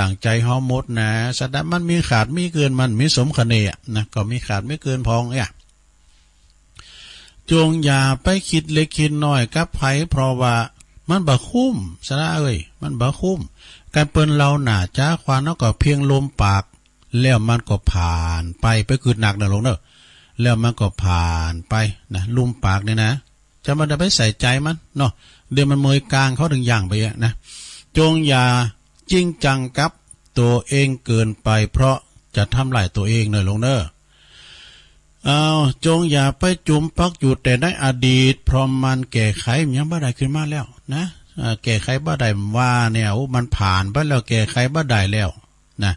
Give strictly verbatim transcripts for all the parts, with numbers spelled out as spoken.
อย่างใจเฮาหมดนะ สะดะมันมีขาดมีเกิน มันมีสมคะเนอะนะ ก็มีขาดมีเกินพองเนี่ย จงอย่าไปคิดเล็กคิดน้อยกับไผ เพราะว่ามันบ่คุ้ม สะดะเอ้ย มันบ่คุ้ม การเปิ้นเล่าหน้าจ๋าขวานเฮาก็เพียงลมปาก แล้วมันก็ผ่านไป ไปกึดหนักเนอะลงเนอะ แล้วมันก็ผ่านไปนะ ลมปากเนี่ยนะ จะมาได้ไปใส่ใจมันเนาะ เดี๋ยวมันเมยกลางเขาถึงย่างไปอะนะ จงอย่าจริงจังกับตัวเองเกินไป เพราะจะทำลายตัวเองเนอะลงเนอะ เอา จงอย่าไปจุ่มปักอยู่แต่ในอดีต เพราะมันแก้ไขมันยังบ่ได้ขึ้นมาแล้วนะ อ่า แก้ไขบ่ได้ว่าเนี่ย โอ้ มันผ่านไปแล้ว แก้ไขบ่ได้แล้วนะ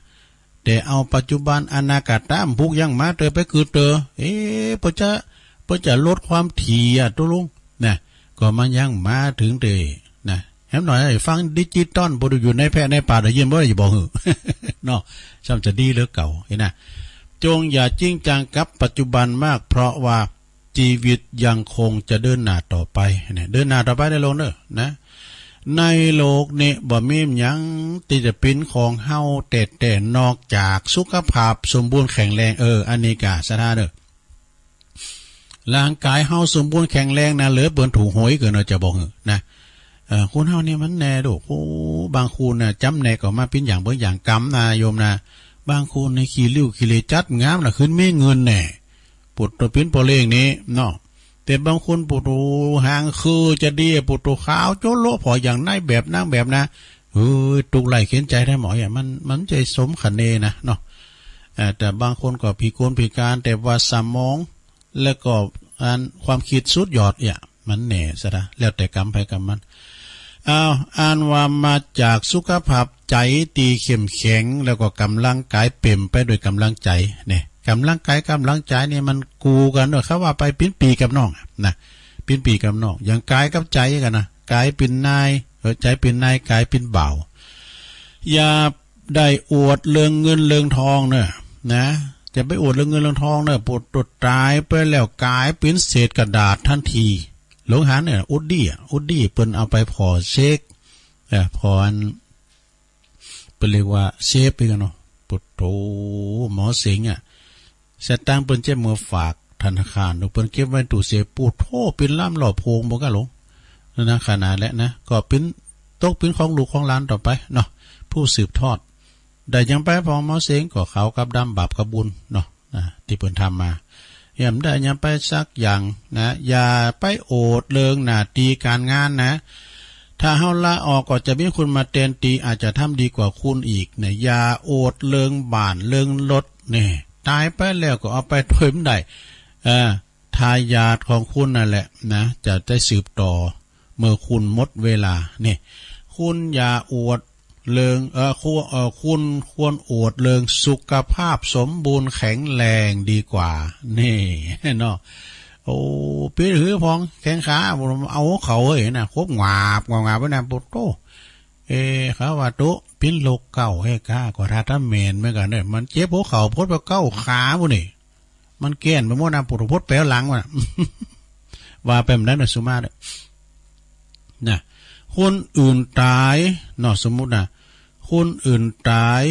แต่เอาปัจจุบัน อนาคตมันพุกยังมาเตอ ไปกึดเตอ เอ๊ะ เปิ้นจะ เปิ้นจะลดความถี่อะ ตกลงนะ ก็มันยังมาถึงเตอนะ แหมหน่อยให้ฟังดิจิตอล บ่ได้อยู่ในแพะในป่า ได้ยินบ่ได้บอกหือ เนาะ ซ้ำจะดีเหลือเก่า เห็นนะ จงอย่าจริงจังกับปัจจุบันมาก เพราะว่าชีวิตยังคงจะเดินหน้าต่อไป เนี่ย เดินหน้าต่อไปได้ลงเนอะนะ ในโลกนี้บ่มีหยังที่จะเป็นของเฮาแต๊ๆ นอกจากสุขภาพสมบูรณ์แข็งแรง เออ อันนี้กะสะท้าเนอะ ร่างกายเฮาสมบูรณ์แข็งแรงนะ เหลือเปิ้นถูกหวยเกิน เฮาจะบอกหือนะ เอ่อ คนเฮานี่มันแน่โด โอ้ บางคนน่ะ จำแนกออกมาเป็นอย่างเบิ่งอย่างกำนะโยมนะ บางคนนี่ขี้ริ้วขี้เหร่จัดงามนะ ขึ้นมีเงินแน่ ปุตโตปิ้นปอเล่งนี้เนาะ แต่บางคนปุตโตหางคือจะดี ปุตโตขาวโจ๊ะโละ ผ่ออย่างนายแบบนางแบบนะ เฮ้ย ตุกข์ไร้เข็ญใจแท้หมอ เนี่ย มัน มันจะสมคะเนนะเนาะ เอ่อ แต่บางคนก็พิกลพิการ แต่ว่าสมอง แล้วก็อันความคิดสุดยอดเนี่ย มันแน่สะดะ แล้วแต่กรรมไผกรรมมัน อ้าว อันว่ามาจากสุขภาพใจที่เข้มแข็ง แล้วก็กำลังกายเปี่ยมไปด้วยกำลังใจ เนี่ย กำลังกายกำลังใจเนี่ยมันกูกันเนอะ เขาว่าไปปิ้นปี้กับน้องนะ ปิ้นปี้กับน้อง อย่างกายกับใจกันนะ กายปิ้นนาย เออ ใจปิ้นนาย กายปิ้นบ่าว อย่าได้อวดเรื่องเงินเรื่องทองเนอะ นะ จะไปอวดเรื่องเงินเรื่องทองเนอะ ปุตโตตายไปแล้วกลายเป็นเศษกระดาษทันที หลงหันเนี่ย อุดดี้อะ อุดดี้เปิ้นเอาไปผ่อเช็ค เอ่อ ผ่ออัน เปิ้นเรียกว่าเซฟไปกันเนาะ ปุตโต หมอเสงอะ สตางค์เปิ้นเจ็บเมือฝากธนาคาร เปิ้นเก็บไว้ตู้เซฟ ปุตโต เป็นล้านรอบโพงบ่กะหลง นั่นนะ ขนาดแหละนะ ก็เป็น ตกเป็นของลูกของหลานต่อไปเนาะ ผู้สืบทอด ได้หยังไปผ่อหมอเสง ก็ขาวกับดำ บาปกับบุญเนาะ อ่า ที่เปิ้นทำมา อย่าได้หยังไปสักอย่างนะ อย่าไปโอดเรื่องหน้าตี้การงานนะ ถ้าเฮาลาออกก็จะมีคนมาแตนตี้ อาจจะทำดีกว่าคุณอีกนะ อย่าโอดเรื่องบ้านเรื่องรถนี่ ตายไปแล้วก็เอาไปโดยบ่ได้ เออ ทายาทของคุณนั่นแหละนะ จะได้สืบต่อ เมื่อคุณหมดเวลา นี่ คุณอย่าอวดเรื่อง เอ่อ คุณ เอ่อ คุณควรอวดเรื่องสุขภาพสมบูรณ์แข็งแรงดีกว่า นี่ เนาะ โอ้ ปิ้นหือผ่องแข้งขา เอาเขาเฮ้ยนะ ครบงาบงาบงาบไว้นะ ปุตโต เอ เขาว่า โตะ ปิ้นโรคเก๊าต์ เฮ้ย ข้าก็ถ้าทำแม่นเหมือนกันเนี่ย มันเจ็บหัวเข่า พดไปเก๊าขาพุ้นนี่ มันแก้นไปหมดนะ ปวดหัวพดแปลวหลังวะ ว่าไปแบบนั้นนะ สุมาเด้อ นะ คนอื่นตายเนาะ สมมุตินะ คนอื่นตาย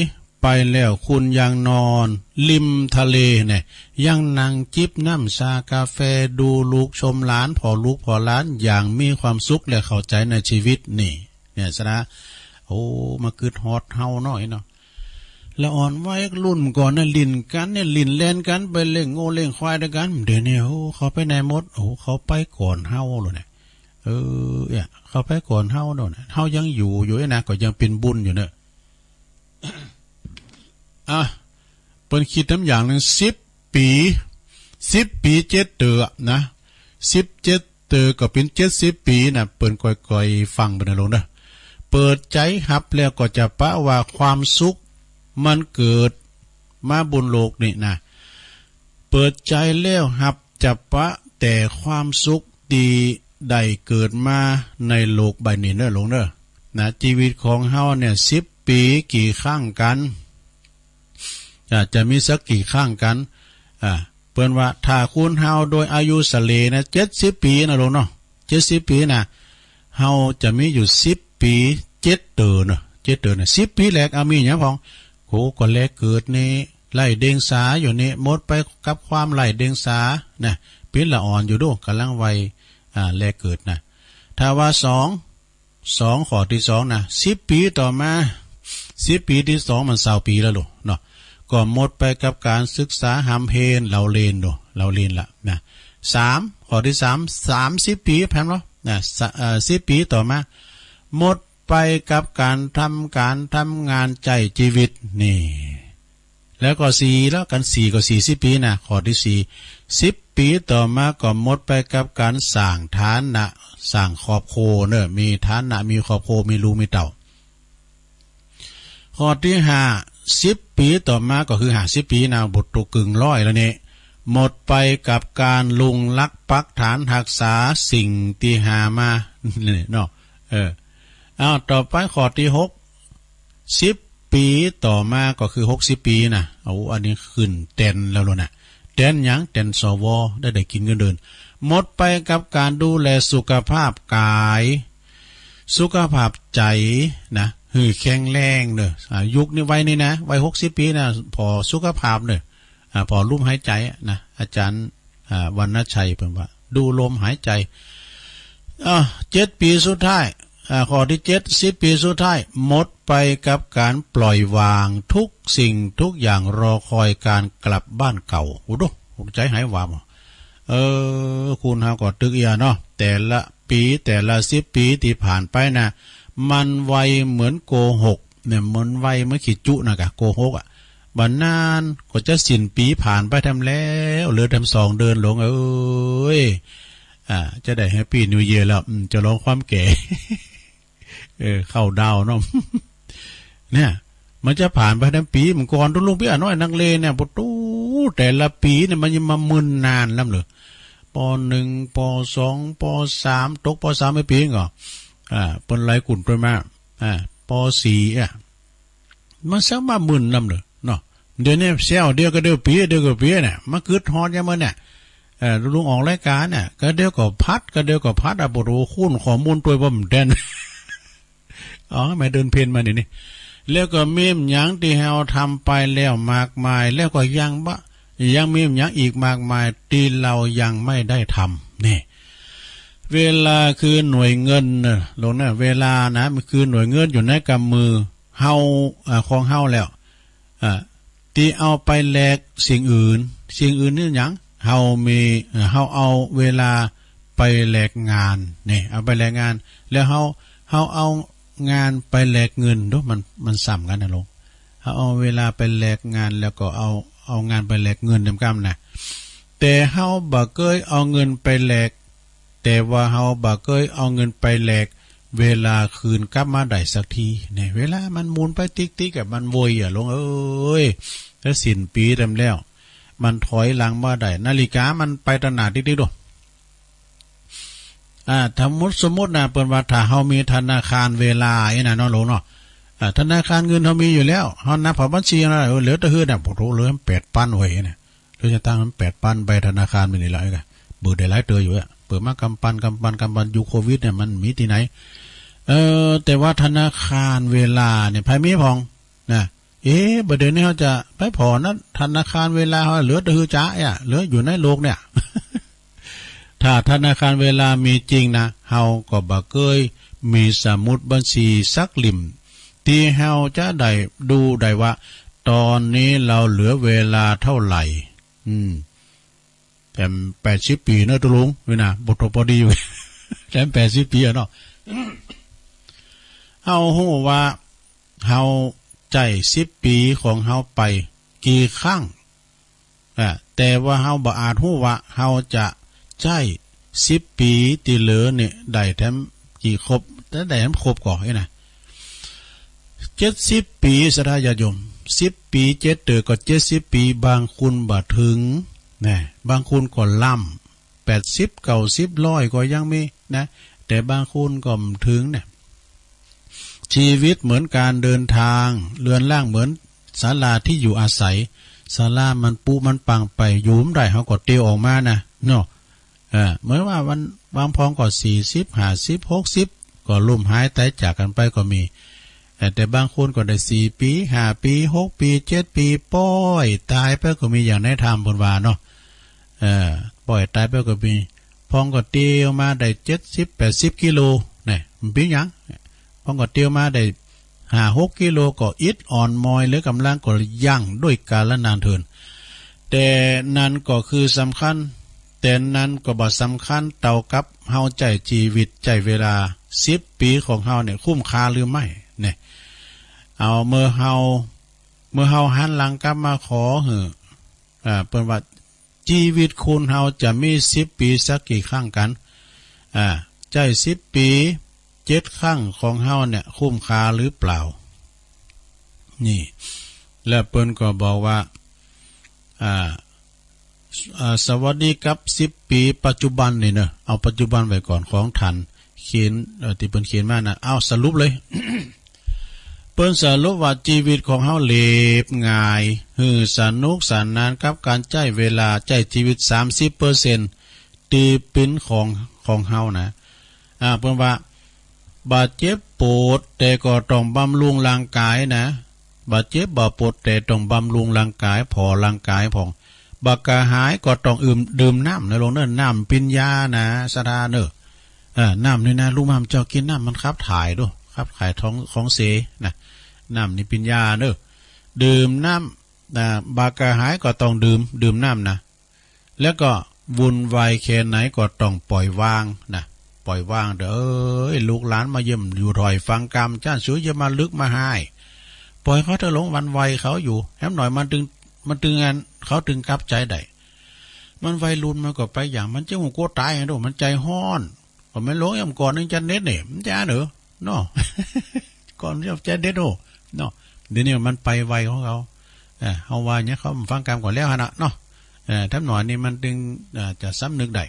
ไปแล้ว คุณยังนอนริมทะเลเนี่ย ยังนั่งจิบน้ำชากาแฟ ดูลูกชมหลาน ผ่อลูกผ่อหลาน อย่างมีความสุขและเข้าใจในชีวิตนี่ เนี่ย สะดะ โอ้ มากึ๊ดฮอดเฮาหน่อยเนาะ ละอ่อนวัยรุ่นก่อนนะ หลิ้นกั๋นเนี่ย หลิ้นแล่นกั๋นไปเลี้ยงงัวเลี้ยงควายตวยกั๋น เดี๋ยวนี้ โอ้ เขาไปไหนหมด โอ้ เขาไปก่อนเฮาแล้วเนี่ย เออ เนี่ย เขาไปก่อนเฮาแล้วเนี่ย เฮายังอยู่อยู่เนี่ยนะ ก็ยังเป๋นบุญอยู่เนาะ อ่ะ เปิ้นคิดน้ำอย่างหนึ่ง สิบปี๋ สิบปี๋เจ็ดเตื้อนะ สิบเจ็ดเตื้อก็เป๋นเจ็ดสิบปี๋นะ เปิ้นก่อยๆ ฟังไปนะลงเนาะ เปิดใจ๋ฮับแล้วก็จะปะว่าความสุขมันเกิดมาบนโลกนี่นะ เปิดใจ๋แล้วฮับจะปะแต่ความสุขตี้ได้เกิดมาในโลกใบนี้เนาะลงเนาะ นะ ชีวิตของเฮาเนี่ย สิบปี๋กี่ครั้งกั๋น อ่า จะมีสักกี่ครั้งกั๋น อ่า เปิ้นว่าถ้าคูณเฮาโดยอายุเฉลี่ยนะ เจ็ดสิบปี๋นะลงเนาะ เจ็ดสิบปี๋นะ เฮาจะมีอยู่สิบปี๋เจ็ดเตื้อเนาะ เจ็ดเติบนะ สิบปีแหลก เอามีหยังพ่อง โห ก็แลเกิดนี่ ไร้เดียงสาอยู่นี่ หมดไปกับความไร้เดียงสานะ เป๋นละอ่อนอยู่ดู กำลังวัย อ่า แลเกิดนะ ถ้าว่าสอง สอง ข้อที่สองนะ สิบปีต่อมา สิบปีที่สองมันซาวปีแล้วลูกเนาะ ก็หมดไปกับการศึกษา หำเฮน เล่าเล่นดู เล่าเล่นละนะ สาม ข้อที่สาม สามสิบปี แพมเนาะนะ สะ เอ่อ สิบปีต่อมา หมดไปกับการทำการทำงานใช้ชีวิต นี่ แล้วก็สี่ แล้วกัน สี่ ก็สี่สิบปีนะ ข้อที่สี่ สิบปีต่อมาก็หมดไปกับการสร้างฐานะ สร้างครอบครัวเนอะ มีฐานะ มีครอบครัว มีลูก มีเต้า ข้อที่ห้า สิบปีต่อมาก็คือห้าสิบปีนะ บ่ตกเกินร้อยแล้วนี่ หมดไปกับการลุงลักปักฐานรักษาสิ่งที่หามา นี่เนาะ เออ อ้าว ต่อไปข้อที่หก สิบปีต่อมาก็คือหกสิบปีนะ เอา อันนี้ขึ้นแท่นแล้วล่ะนะ แท่นหยัง แท่น สว ได้ ได้กินเงินเดือน หมดไปกับการดูแลสุขภาพกาย สุขภาพใจนะ หื้อแข็งแรงเนอะ อ่า ยุคนี้วัยนี้นะ วัยหกสิบปีนะ ผ่อสุขภาพเนอะ อ่า ผ่อลมหายใจนะ อาจารย์ อ่า วรรณชัยเปิ้นว่า ดูลมหายใจ อ่ะ เจ็ดปีสุดท้าย อ่า ข้อที่เจ็ด สิบปีสุดท้าย หมดไปกับการปล่อยวางทุกสิ่งทุกอย่าง รอคอยการกลับบ้านเก่า โอ้โห ใจหายวาบ เออ คุณเฮาก็ตึกเอียเนาะ แต่ละปี แต่ละสิบปีที่ผ่านไปนะ มันไวเหมือนโกหกเนี่ย มันไวเหมือนขี้จุนะกะ โกหกอะ บ่นานก็จะสิ้นปีผ่านไปแถมแล้ว เหลือแถมสองเดือน หลวงเอ้ย อ่า จะได้แฮปปี้นิวเยียร์แล้ว อืม จะลองความแก่ เออ เข้าดาวน์เนาะ เนี่ย มันจะผ่านไปแถมปี เมื่อก่อนตุ๊ลุงเปียน้อยนักเลงเนี่ย ปะตู แต่ละปีเนี่ย มันยังมามึนนานล้ำเลย ป.หนึ่ง ป.สอง ป.สาม ตก ป.สาม ไปปีนึงก่อ อ่า เปิ้นไล่กุ่นไปมา อ่า ป.สี่ อ่ะ มันแซวมามึนนำเด้อเนาะ เดี๋ยวนี้แซวเดียวก็เดียวปี เดียวก็ปีเนี่ย มากึดฮอดยามมื้อเนี่ย เอ่อ ลุงออกรายการเนี่ย ก็เดียวก็พัด ก็เดียวก็พัด อ่ะ บ่ฮู้คูณข้อมูลตวยบ่แม่นแด่น อ๋อ แม่เดือนเพ็ญมานี่นี่ แล้วก็มีหยังที่เฮาทำไปแล้วมากมาย แล้วก็ยังบ่ ยังมีหยังอีกมากมายที่เรายังไม่ได้ทำ นี่ เวลาคือหน่วยเงินนะ หลวงนะ เวลานะ มันคือหน่วยเงินอยู่ในกำมือ เฮา อ่า ของเฮาแล้ว อ่า ที่เอาไปแลกสิ่งอื่น สิ่งอื่นนี่หยัง เฮามี เอ่อ เฮาเอาเวลาไปแลกงาน นี่ เอาไปแลกงาน แล้วเฮา เฮาเอางานไปแลกเงิน ดู มัน มันซ้ำกันนะหลวง เฮาเอาเวลาไปแลกงาน แล้วก็เอา เอางานไปแลกเงินนำกำนะ แต่เฮาบ่เกยเอาเงินไปแลก แต่ว่าเฮาบ่เกยเอาเงินไปแลกเวลาคืนกลับมาได้สักที เนี่ย เวลามันหมุนไปติ๊กๆ อ่ะ มันไวอ่ะ หลวงเอ้ย ถ้าสิ้นปีเต็มแล้ว มันถอยหลังบ่ได้ นาฬิกามันไปตังหน้าติ๊กๆ ดู อ่า สมมุติ สมมุตินะ เปิ้นว่าถ้าเฮามีธนาคารเวลาอี้นะเนาะ หลวงเนาะ อ่า ธนาคารเงินเฮามีอยู่แล้ว เฮานับเข้าบัญชีนะ เออ เหลือแต่หื้อน่ะ โอ้โห เหลือแปดปันไว้นะ โดยจะตั้งมันแปดปัน ใบธนาคารมันนี่ละ เอ้ย เบิกได้หลายเตื้ออยู่อะ เปิดมากำปัน กำปัน กำปัน ยุคโควิดเนี่ย มันมีตี้ไหน เออ แต่ว่าธนาคารเวลาเนี่ย ไผมีพ่อง นะ เอ๊ะ บ่าเดี๋ยวนี้เฮาจะไปผ่อนะ ธนาคารเวลาเฮาเหลือแต่หื้อจ๊ะอะ เหลืออยู่ในโลกเนี่ย ถ้าธนาคารเวลามีจริงนะ เฮาก็บ่เกยมีสมุดบัญชีสักเล่ม ตี้เฮาจะได้ดูได้ว่า ตอนนี้เราเหลือเวลาเท่าไหร่ อืม แถมแปดสิบปีเนอะตุ๊ลุง นี่นะ บ่ตกพอดีอยู่ แถมแปดสิบปีอะเนาะ เฮาฮู้ว่าเฮาใช้สิบปีของเฮาไปกี่ครั้ง อ่า แต่ว่าเฮาบ่อาจฮู้ว่าเฮาจะใช้สิบปีตี้เหลือนี่ได้แถมกี่ครบ แต่ได้แถมครบก่ออี้นะ เจ็ดสิบปี ศรัทธาญาติโยม สิบปี เจ็ดเตื้อก็เจ็ดสิบปี บางคนบ่ถึง นะ บางคนก็ล้ำ แปดสิบ เก้าสิบ ร้อยก็ยังมีนะ แต่บางคนก็บ่ถึงเนี่ย ชีวิตเหมือนการเดินทาง เรือนร่างเหมือนศาลาที่อยู่อาศัย ศาลามันปุมันปังไป อยู่บ่ได้ เฮาก็เตียวออกมานะ เนาะ เออ เหมือนว่าวัน บางพ่องก็สี่สิบ ห้าสิบ หกสิบ ก็ล้มหายตายจากกันไปก็มี เอ่อ แต่บางคนก็ได้สี่ปี ห้าปี หกปี เจ็ดปี ป่อยตายไปก็มี อย่างในถ้ำเปิ้นว่าเนาะ เอ่อ ป่อยตายไปก็มี พองก็เตียวมาได้เจ็ดสิบ แปดสิบ กิโล เนี่ย มันเป็นหยัง พองก็เตียวมาได้ ห้าหก กิโล ก็อิดอ่อนมอย เหลือกำลังก็ยั้งด้วยกาลนานเทิน แต่นั้นก็คือสำคัญ แต่นั้นก็บ่สำคัญเท่ากับเฮาใจ๊ชีวิต ใจ๊เวลา สิบ ปีของเฮาเนี่ย คุ้มค่าหรือไม่ เนี่ย เอา เมื่อเฮา เมื่อเฮาหันหลังกลับมาขอหื้อ อ่า เปิ้นว่า ชีวิตคนเฮาจะมี สิบ ปีสักกี่ครั้งกั๋น อ่า ใจ๊ สิบ ปี เจ็ด ครั้งของเฮาเนี่ย คุ้มค่าหรือเปล่า นี่ แล้วเปิ้นก็บอกว่า อ่า อ่า สวัสดีครับ สิบ ปีปัจจุบันนี่เนอะ เอาปัจจุบันไว้ก่อน ของท่านเขียน เอ่อ ตี้เปิ้นเขียนมานะ เอาสรุปเลย เปิ้นสรุปว่าชีวิตของเฮาเรียบง่าย หื้อสนุกสนานกับการใจ๊เวลา ใจ๊ชีวิต สามสิบเปอร์เซ็นต์ ตี้เป๋นของ ของเฮานะ อ่า เปิ้นว่า บ่เจ็บปวดแต่ก็ต้องบำรุงร่างกายนะ บ่เจ็บบ่ปวดแต่ต้องบำรุงร่างกาย ผ่อร่างกายผ่อง บ่กระหายก็ต้องอื่ม ดื่มน้ำนะลูกเนอะ น้ำเป๋นยานะ ศรัทธาเนอะ เออ น้ำนี่นะ ลูกหม่ำเจ้ากินน้ำมันขับถ่ายดู ขับถ่ายท้อง ท้องเสียนะ น้ำนี่เป๋นยาเนอะ ดื่มน้ำ อ่า บ่กระหายก็ต้องดื่ม ดื่มน้ำนะ แล้วก็วุ่นวายแค่ไหนก็ต้องปล่อยวางนะ ปล่อยวางเด้อ เอ้ย ลูกหลานมาเยี่ยมอยู่ถ้อยฟังกำ จ้านสูอย่ามาลึกมาฮ้าย ปล่อยเขาเถอะ หลงหวั่นไหวเขาอยู่ แหมหน่อยมันตึง มันตึงอัน เขาตึงกลับใจได้ มันวัยรุ่นมันก็ไปอย่าง มันจะหูกลัวตายไงดู มันใจฮ้อน ก็แม่นหลวงยามก่อนนึงจันเน็ตเนี่ย มันจะเนอ เนาะ ก่อนยามจันเน็ตโอ้ เนาะ เดี๋ยวนี้มันไปไวของเขา เออ เฮาว่าเนี่ย เขาฟังกำก่อนแล้วหั่นน่ะเนาะ เออ แถมหน่อยนี่มันตึง เอ่อ จะสำนึกได้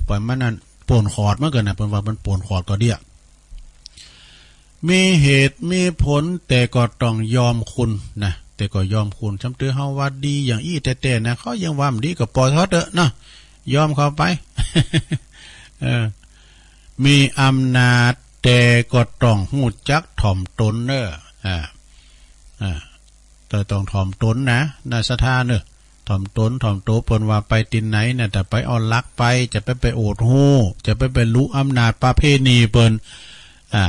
ปล่อยมันนั่น โป่นขอดมันก่อนนะ เปิ้นว่ามันโป่นขอดก็เดีย มีเหตุมีผล แต่ก็ต้องยอมคุณนะ แต่ก็ยอมคุณ จำเตือเฮาว่าดีอย่างอี้แต๊ๆ นะ เขายังว่ามันดีก็ปล่อยเขาเถอะนะ ยอมเขาไป เออ มีอำนาจ แต่ก็ต้องฮู้จักถ่อมตนเนอะ อ่า อ่า แต่ต้องถ่อมตนนะ นะ ศรัทธาเนอะ ถ่อมตน ถ่อมโต เปิ้นว่าไปตี้ไหนนะ จะไปเอาหลักไป จะไป ไปโอดฮู้ จะไป ไปลุอำนาจประเพณีเปิ้น อ่า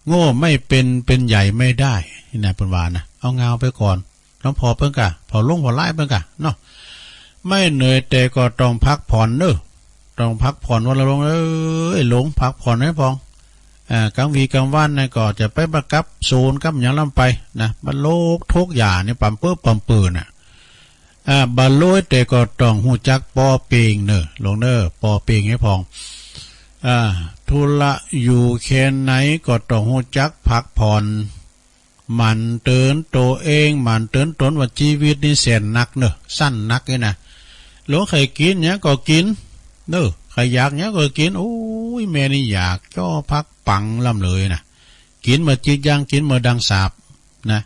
โง่ไม่เป็น เป็นใหญ่ไม่ได้ นี่นะ เปิ้นว่านะ เอางาวไปก่อน หลวงพ่อเปิ้นก่ะ พ่อหลวงพ่อหลายเปิ้นก่ะเนาะ ไม่เหนื่อยแต่ก็ต้องพักผ่อนเนอะ ต้องพักผ่อนวันละหลวงเอ้ย หลวงพักผ่อนให้พอง อ่า กลางวีกลางวันนั่นก็จะไปบังคับโซนกับหยังลำไปนะ มันโลกทุกข์อย่าเนี่ย ปำเปิ้อปำเปิ้อน่ะ อ่า บ่รวยแต่ก็ต้องฮู้จักปอเปียงเนอะ หลวงเนอะ ปอเปียงให้พอง อ่า ธุระอยู่แค่ไหนก็ต้องฮู้จักพักผ่อน หมั่นเตือนตัวเอง หมั่นเตือนตนว่าชีวิตนี่แสนหนักเนอะ สั้นนักเลยนะ หลวงใครกินหยังก็กิน เนอะ ใครอยากหยังก็กิน โอ้ย แม่นี่อยากจ้อผักปังลำเลยนะ กินมาจิกยัง กินมาดังสาบนะ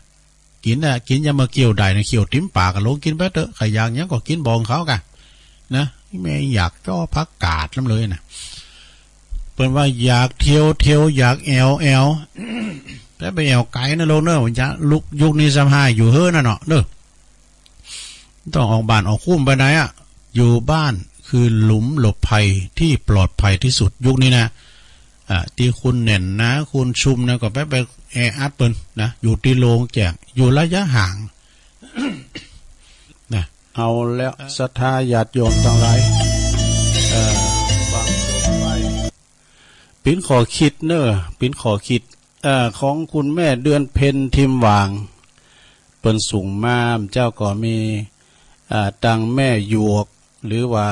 กินน่ะ กินอย่ามาเคี้ยวได้นะ เคี้ยวติ่มปากกะ หลวงกินไปเถอะ ใครอยากหยังก็กิน บอกเขาก่ะ นะ แม่อยากจ้อผักกาดลำเลยนะ เปิ้นว่าอยากเที่ยวเที่ยว อยากแอวแอว แต่ไปแอวไกลนะหลวงเนอะ อย่าลุก ยุคนี้ซ้ำฮ้ายอยู่เฮ้อนั่นเนาะเนอะ ต้องออกบ้านออกคุ้มไปไหนอะ อยู่บ้านคือหลุมหลบภัยที่ปลอดภัยที่สุดยุคนี้นะ อ่า ตี้คนแน่นหนา คนชุมนะ ก็ไป ไปแออัดเปิ้นนะ อยู่ตี้โล่งแจ้ง อยู่ระยะห่าง นะ เอาแล้ว ศรัทธาญาติโยมตังหลาย เอ่อ ฟังจบไป เป๋นข้อคิดเนอะ เป๋นข้อคิด เอ่อ ของคุณแม่เดือนเพ็ญ ทิมหว่าง เปิ้นส่งมา เจ้าก็มี อ่า ตังแม่หยวก หรือว่า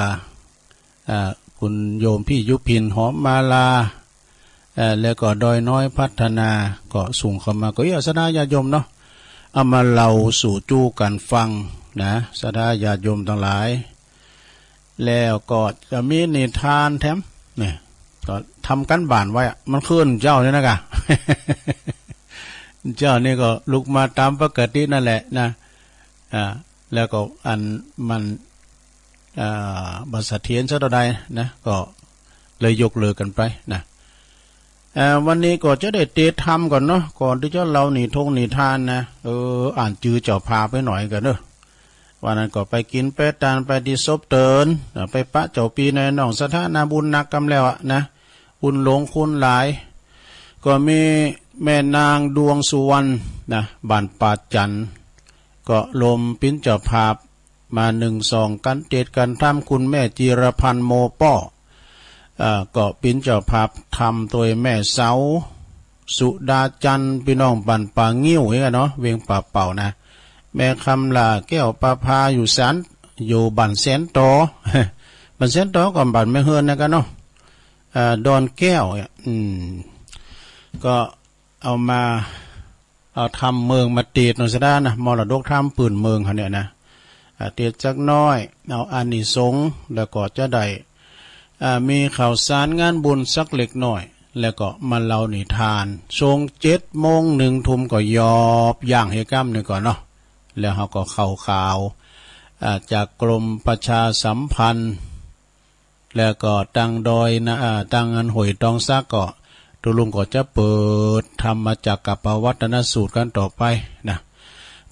อ่า คุณโยมพี่ยุพิน หอมมาลา เอ่อ แล้วก็ดอยน้อยพัฒนา ก็ส่งเข้ามา ก็เอื้อศรัทธาญาติโยมเนาะ เอามาเล่าสู่จู้กั๋นฟังนะ ศรัทธาญาติโยมตังหลาย แล้วก็จะมีนิทานแถม เนี่ย ก็ทำการบ้านไว้อะ มันคืนเจ้านี่นะกะ เจ้านี่ก็ลุกมาตามปกตินั่นแหละนะ อ่า แล้วก็อันมัน อ่า บ่เสถียรสักเท่าใดนะ ก็เลยยกเลิกกั๋นไปนะ เอ่อ วันนี้ก็จะได้เตรียมทำก่อนเนาะ ก่อนที่จะเล่านิทงนิทานนะ เออ อ่านจื่อเจ้าภาพไปหน่อยกันเนอะ วันนั้นก็ไปกินไปตานไปที่ศพเติน เอ่อ ไปปะเจ้าปีในน้องสถานะบุญหนักกำแล้วอะนะ บุญหลวงคุณหลาย ก็มีแม่นางดวงสุวรรณนะ บ้านป่าจันทร์ ก็ลมปิ้นเจ้าภาพ มานึ่งสองกันเตรียมกันทำ คุณแม่จีรพันธ์โมป้อ เอ่อ ก็ปิ้นเจ้าภาพทำ โดยแม่เสา สุดาจันทร์ พี่น้องบ้านป่างิ้วเองอะเนาะ เวียงป่าเป่านะ แม่คำหล้าแก้วประภา อยู่สัน อยู่บ้านแสนตอ บ้านแสนตอก็บ้านแม่เฮือนนะกันเนาะ เอ่อ ดอนแก้วเนี่ย อืม ก็เอามา เอาธรรมเมืองมาเตรียมหน่อยซะด้านะ มรดกธรรมปืนเมืองเขาเนี่ยนะ อ่า เตรียมจักหน้อย เอาอานิสงส์ แล้วก็จะได้ อ่า มีข่าวสารงานบุญสักเล็กน้อย แล้วก็มาเล่านิทาน ช่วงเจ็ดโมง หนึ่งทุ่มก็ยอบย่างเฮก้ำหนึ่งก่อนเนาะ แล้วเขาก็เข้าข่าว อ่า จากกรมประชาสัมพันธ์ แล้วก็ตังดอยนะ อ่า ตังอันห้วยตองสักก็ ตุลุงก็จะเปิดธรรมจักรกัปปวัตตนสูตรกันต่อไปนะ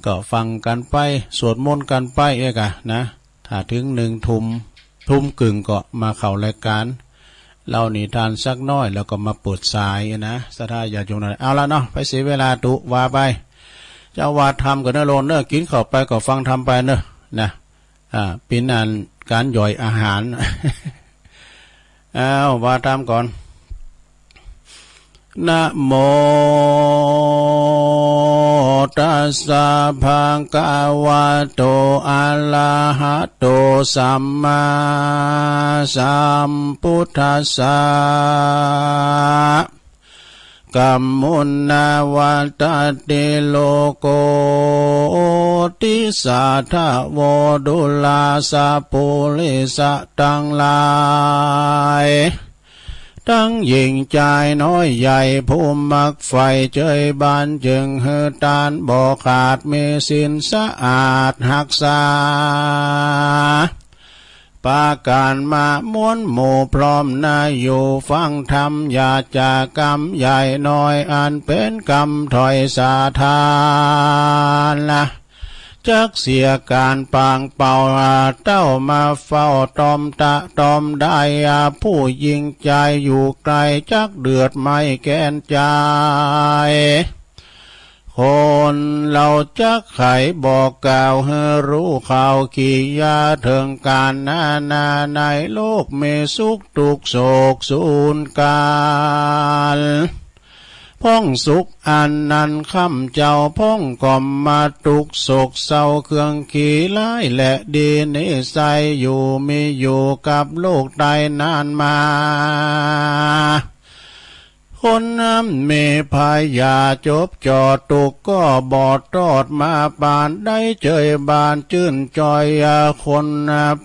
ก็ฟังกันไป สวดมนต์กันไปเอกอะนะ ถ้าถึงหนึ่งทุ่ม ทุ่มกึ่งก็มาเข้ารายการ เล่านิทานสักหน้อย แล้วก็มาเปิดสายนะ ศรัทธาญาติโยมนะ เอาละเนาะ ไปเสียเวลาตุ ว่าไป เจ้าว่าธรรมกันเนอะโลนเนอะ กินข้าวไปก็ฟังธรรมไปเนอะ นะ อ่า เป็นอันการย่อยอาหาร อ้าว ว่าตามก่อน นะโมตัสสะ ภะคะวะโต อะระหะโต สัมมาสัมพุทธัสสะ กัมมุนาวัตติโลโก ติสาทะโว ดูราสะปุริสะตังหลาย ตังหญิงจายน้อยใหญ่ ผู้มักใฝ่เจยบาน จึงหื้อตานบ่ขาด มีศีลสะอาดฮักษา ประการมามวลหมู่พร้อมนา อยู่ฟังธรรม อย่าจากกรรมใหญ่น้อย อันเป็นกรรมถ้อยสาธารณะ จักเสียการปางเป่า เต้ามาเฝ้าตอมตะตอมได้ ผู้หญิงจายอยู่ไกล จักเดือดไหม้แค้นใจ คนเราจักไขบอกกล่าว หื้อรู้ข่าวขียา เถิงการนานาในโลก มีสุขทุกข์โศกสูญกัน พ้องสุขอันนั้นค่ำเจ้า พ้องก็มาทุกข์โศกเศร้า เครื่องขี้ร้ายและดีนิสัย อยู่มีอยู่กับโลกได้นานมา คนนั้นมีพยาจบจ่อ ทุกข์ก็บ่ทอด มาปานได้เจยบานชื่นจ่อย คน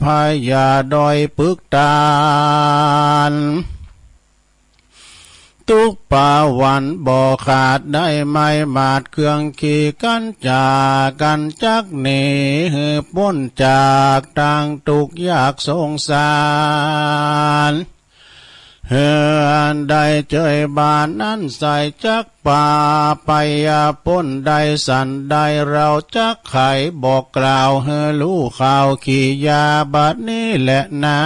พยาด้อยปึกตาน ทุกข์ปาวันบ่ขาด ได้ไม้หมาดเครื่องขี้ กันจากกันจักหนี หื้อป๊นจากทางทุกข์ยากสงสาร เฮือนได้เจยบานนั้นใส จักปาไปยาป๊นได้สันใด เราจักไขบอกกล่าว หื้อรู้ข่าวขียาบัดนี้แลนา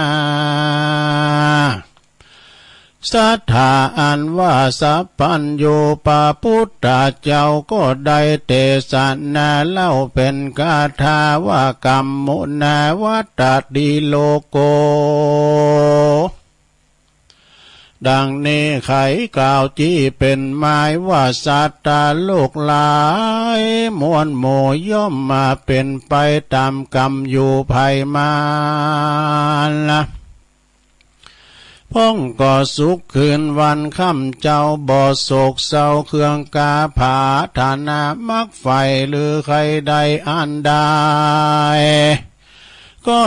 ศรัทธาอันว่าสัพพัญญู พระพุทธเจ้าก็ได้เตสนาเล่า เป็นคาถาว่า กัมมุนาวัตติโลโก ดังนี้ไขกล่าวจี้เป็นหมายว่า สัตว์โลกหลายมวลหมู่ ย่อมมาเป็นไปตามกรรมอยู่ไพมาล พ้องก็สุขคืนวันค่ำเจ้า บ่โศกเศร้าเครื่องกา ผาถนามักใฝ่หรือใครได้อันใด ก็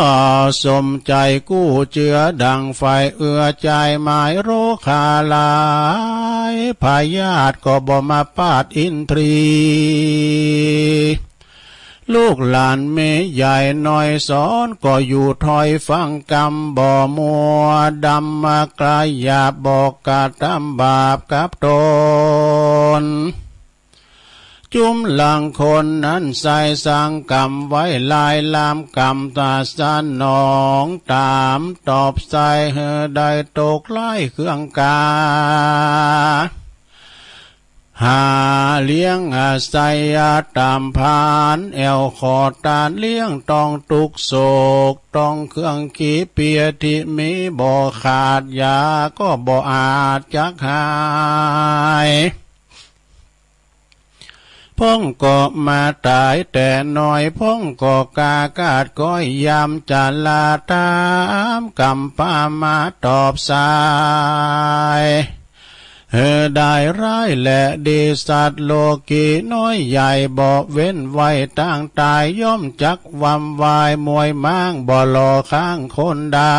สมใจกู้เจือดังใฝ่ เอื้อจ่ายหมายโรคาหลาย พยาธิก็บ่มาปาดอินทรีย์ ลูกหลานมีใหญ่น้อยสอนก็อยู่ถ้อยฟังกำบ่มัวดำมากระยาบอกกระทำบาปกับตน จุมหลังคนนั้นใส่สังกรรมไว้หลายลามกรรมตาสนองตามตอบใส่หื้อได้ตกไร้เครื่องกา หาเลี้ยงอาศัยตามผานแอวขอตานเลี้ยงต้องทุกข์โศกต้องเครื่องขี้เปียที่มีบ่ขาดยาก็บ่อาจจักหาย พ่องก็มาต๋ายแต่น้อย พ่องก็กล้ากาดก้อยยามจะลาต๋ามกำปามาตอบสาย หื้อได้ร้ายและดีสัตว์โลกีน้อยใหญ่บ่เว้นไว้ตางต๋ายย่อมจักวำวายมวยม้างบ่หล่อข้างคนได้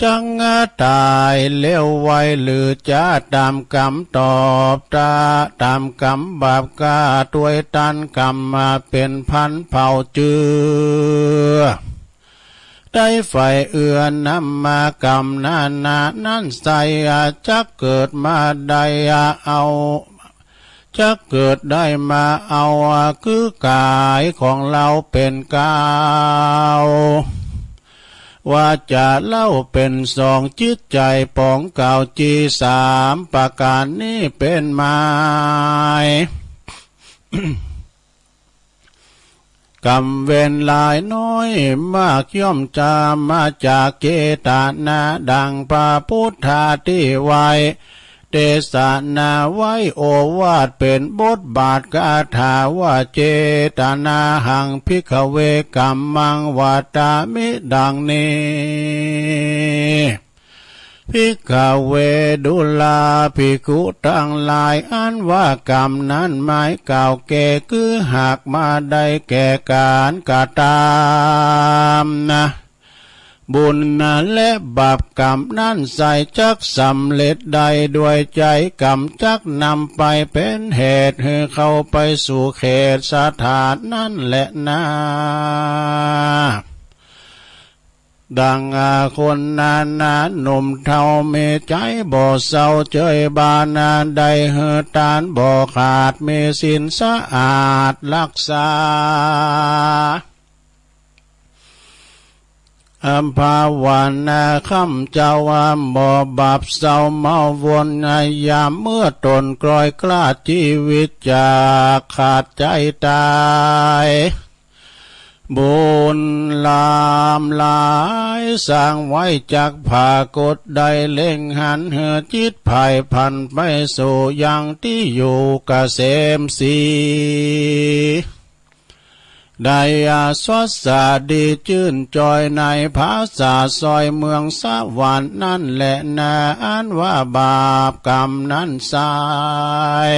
จักต๋ายเร็วไวหรือจะตามกำตอบตา ตามกำบาปกาตวยตันกำมาเป็นพันเผ่าเจื้อ ได้ฝ่ายเอื้อนำมากำนานานั้นใส่จักเกิดมาได้เอา จักเกิดได้มาเอาคือกายของเราเป็นเก้า ว่าจะเล่าเป็นสองจิตใจปองเก่าจีสามประการนี้เป็นหมาย กรรมเวรหลายน้อยมากย่อมจะมาจากเจตนาดังพระพุทธาที่ไว้ เทศนาไว้โอวาทเป็นบทบาทคาถาว่า เจตนาหัง ภิกขเว กัมมัง วัตตามิ ดังนี้ ภิกขเว ดูราภิกขุตังหลาย อันว่ากรรมนั้นหมายกล่าวแก่คือหากมาได้แก่การกระทำนะ บุญและบาปกรรมนั้นใส่จักสำเร็จได้ด้วยใจกรรมจักนำไปเป็นเหตุให้เข้าไปสู่เขตสถานนั้นแหละนา ดังคนนานาหนุ่มเฒ่ามีใจบ่เศร้าเจยบานาได้หื้อตานบ่ขาดมีศีลสะอาดรักษา อำภาวนาคำเจ้าว่าบ่บาปเศร้าเมาวนยามเมื่อตนกลอยกล้าชีวิตจากขาดใจตาย บุญลามหลายสร้างไว้จักผากฏได้เล็งหันหื้อจิตไผ่พันไปสู่ยังที่อยู่เกษมศรี ได้อาสวัสดีชื่นจอยในผาสาทซอยเมืองสวรรค์นั่นแหละนา อันว่าบาปกรรมนั้นสาย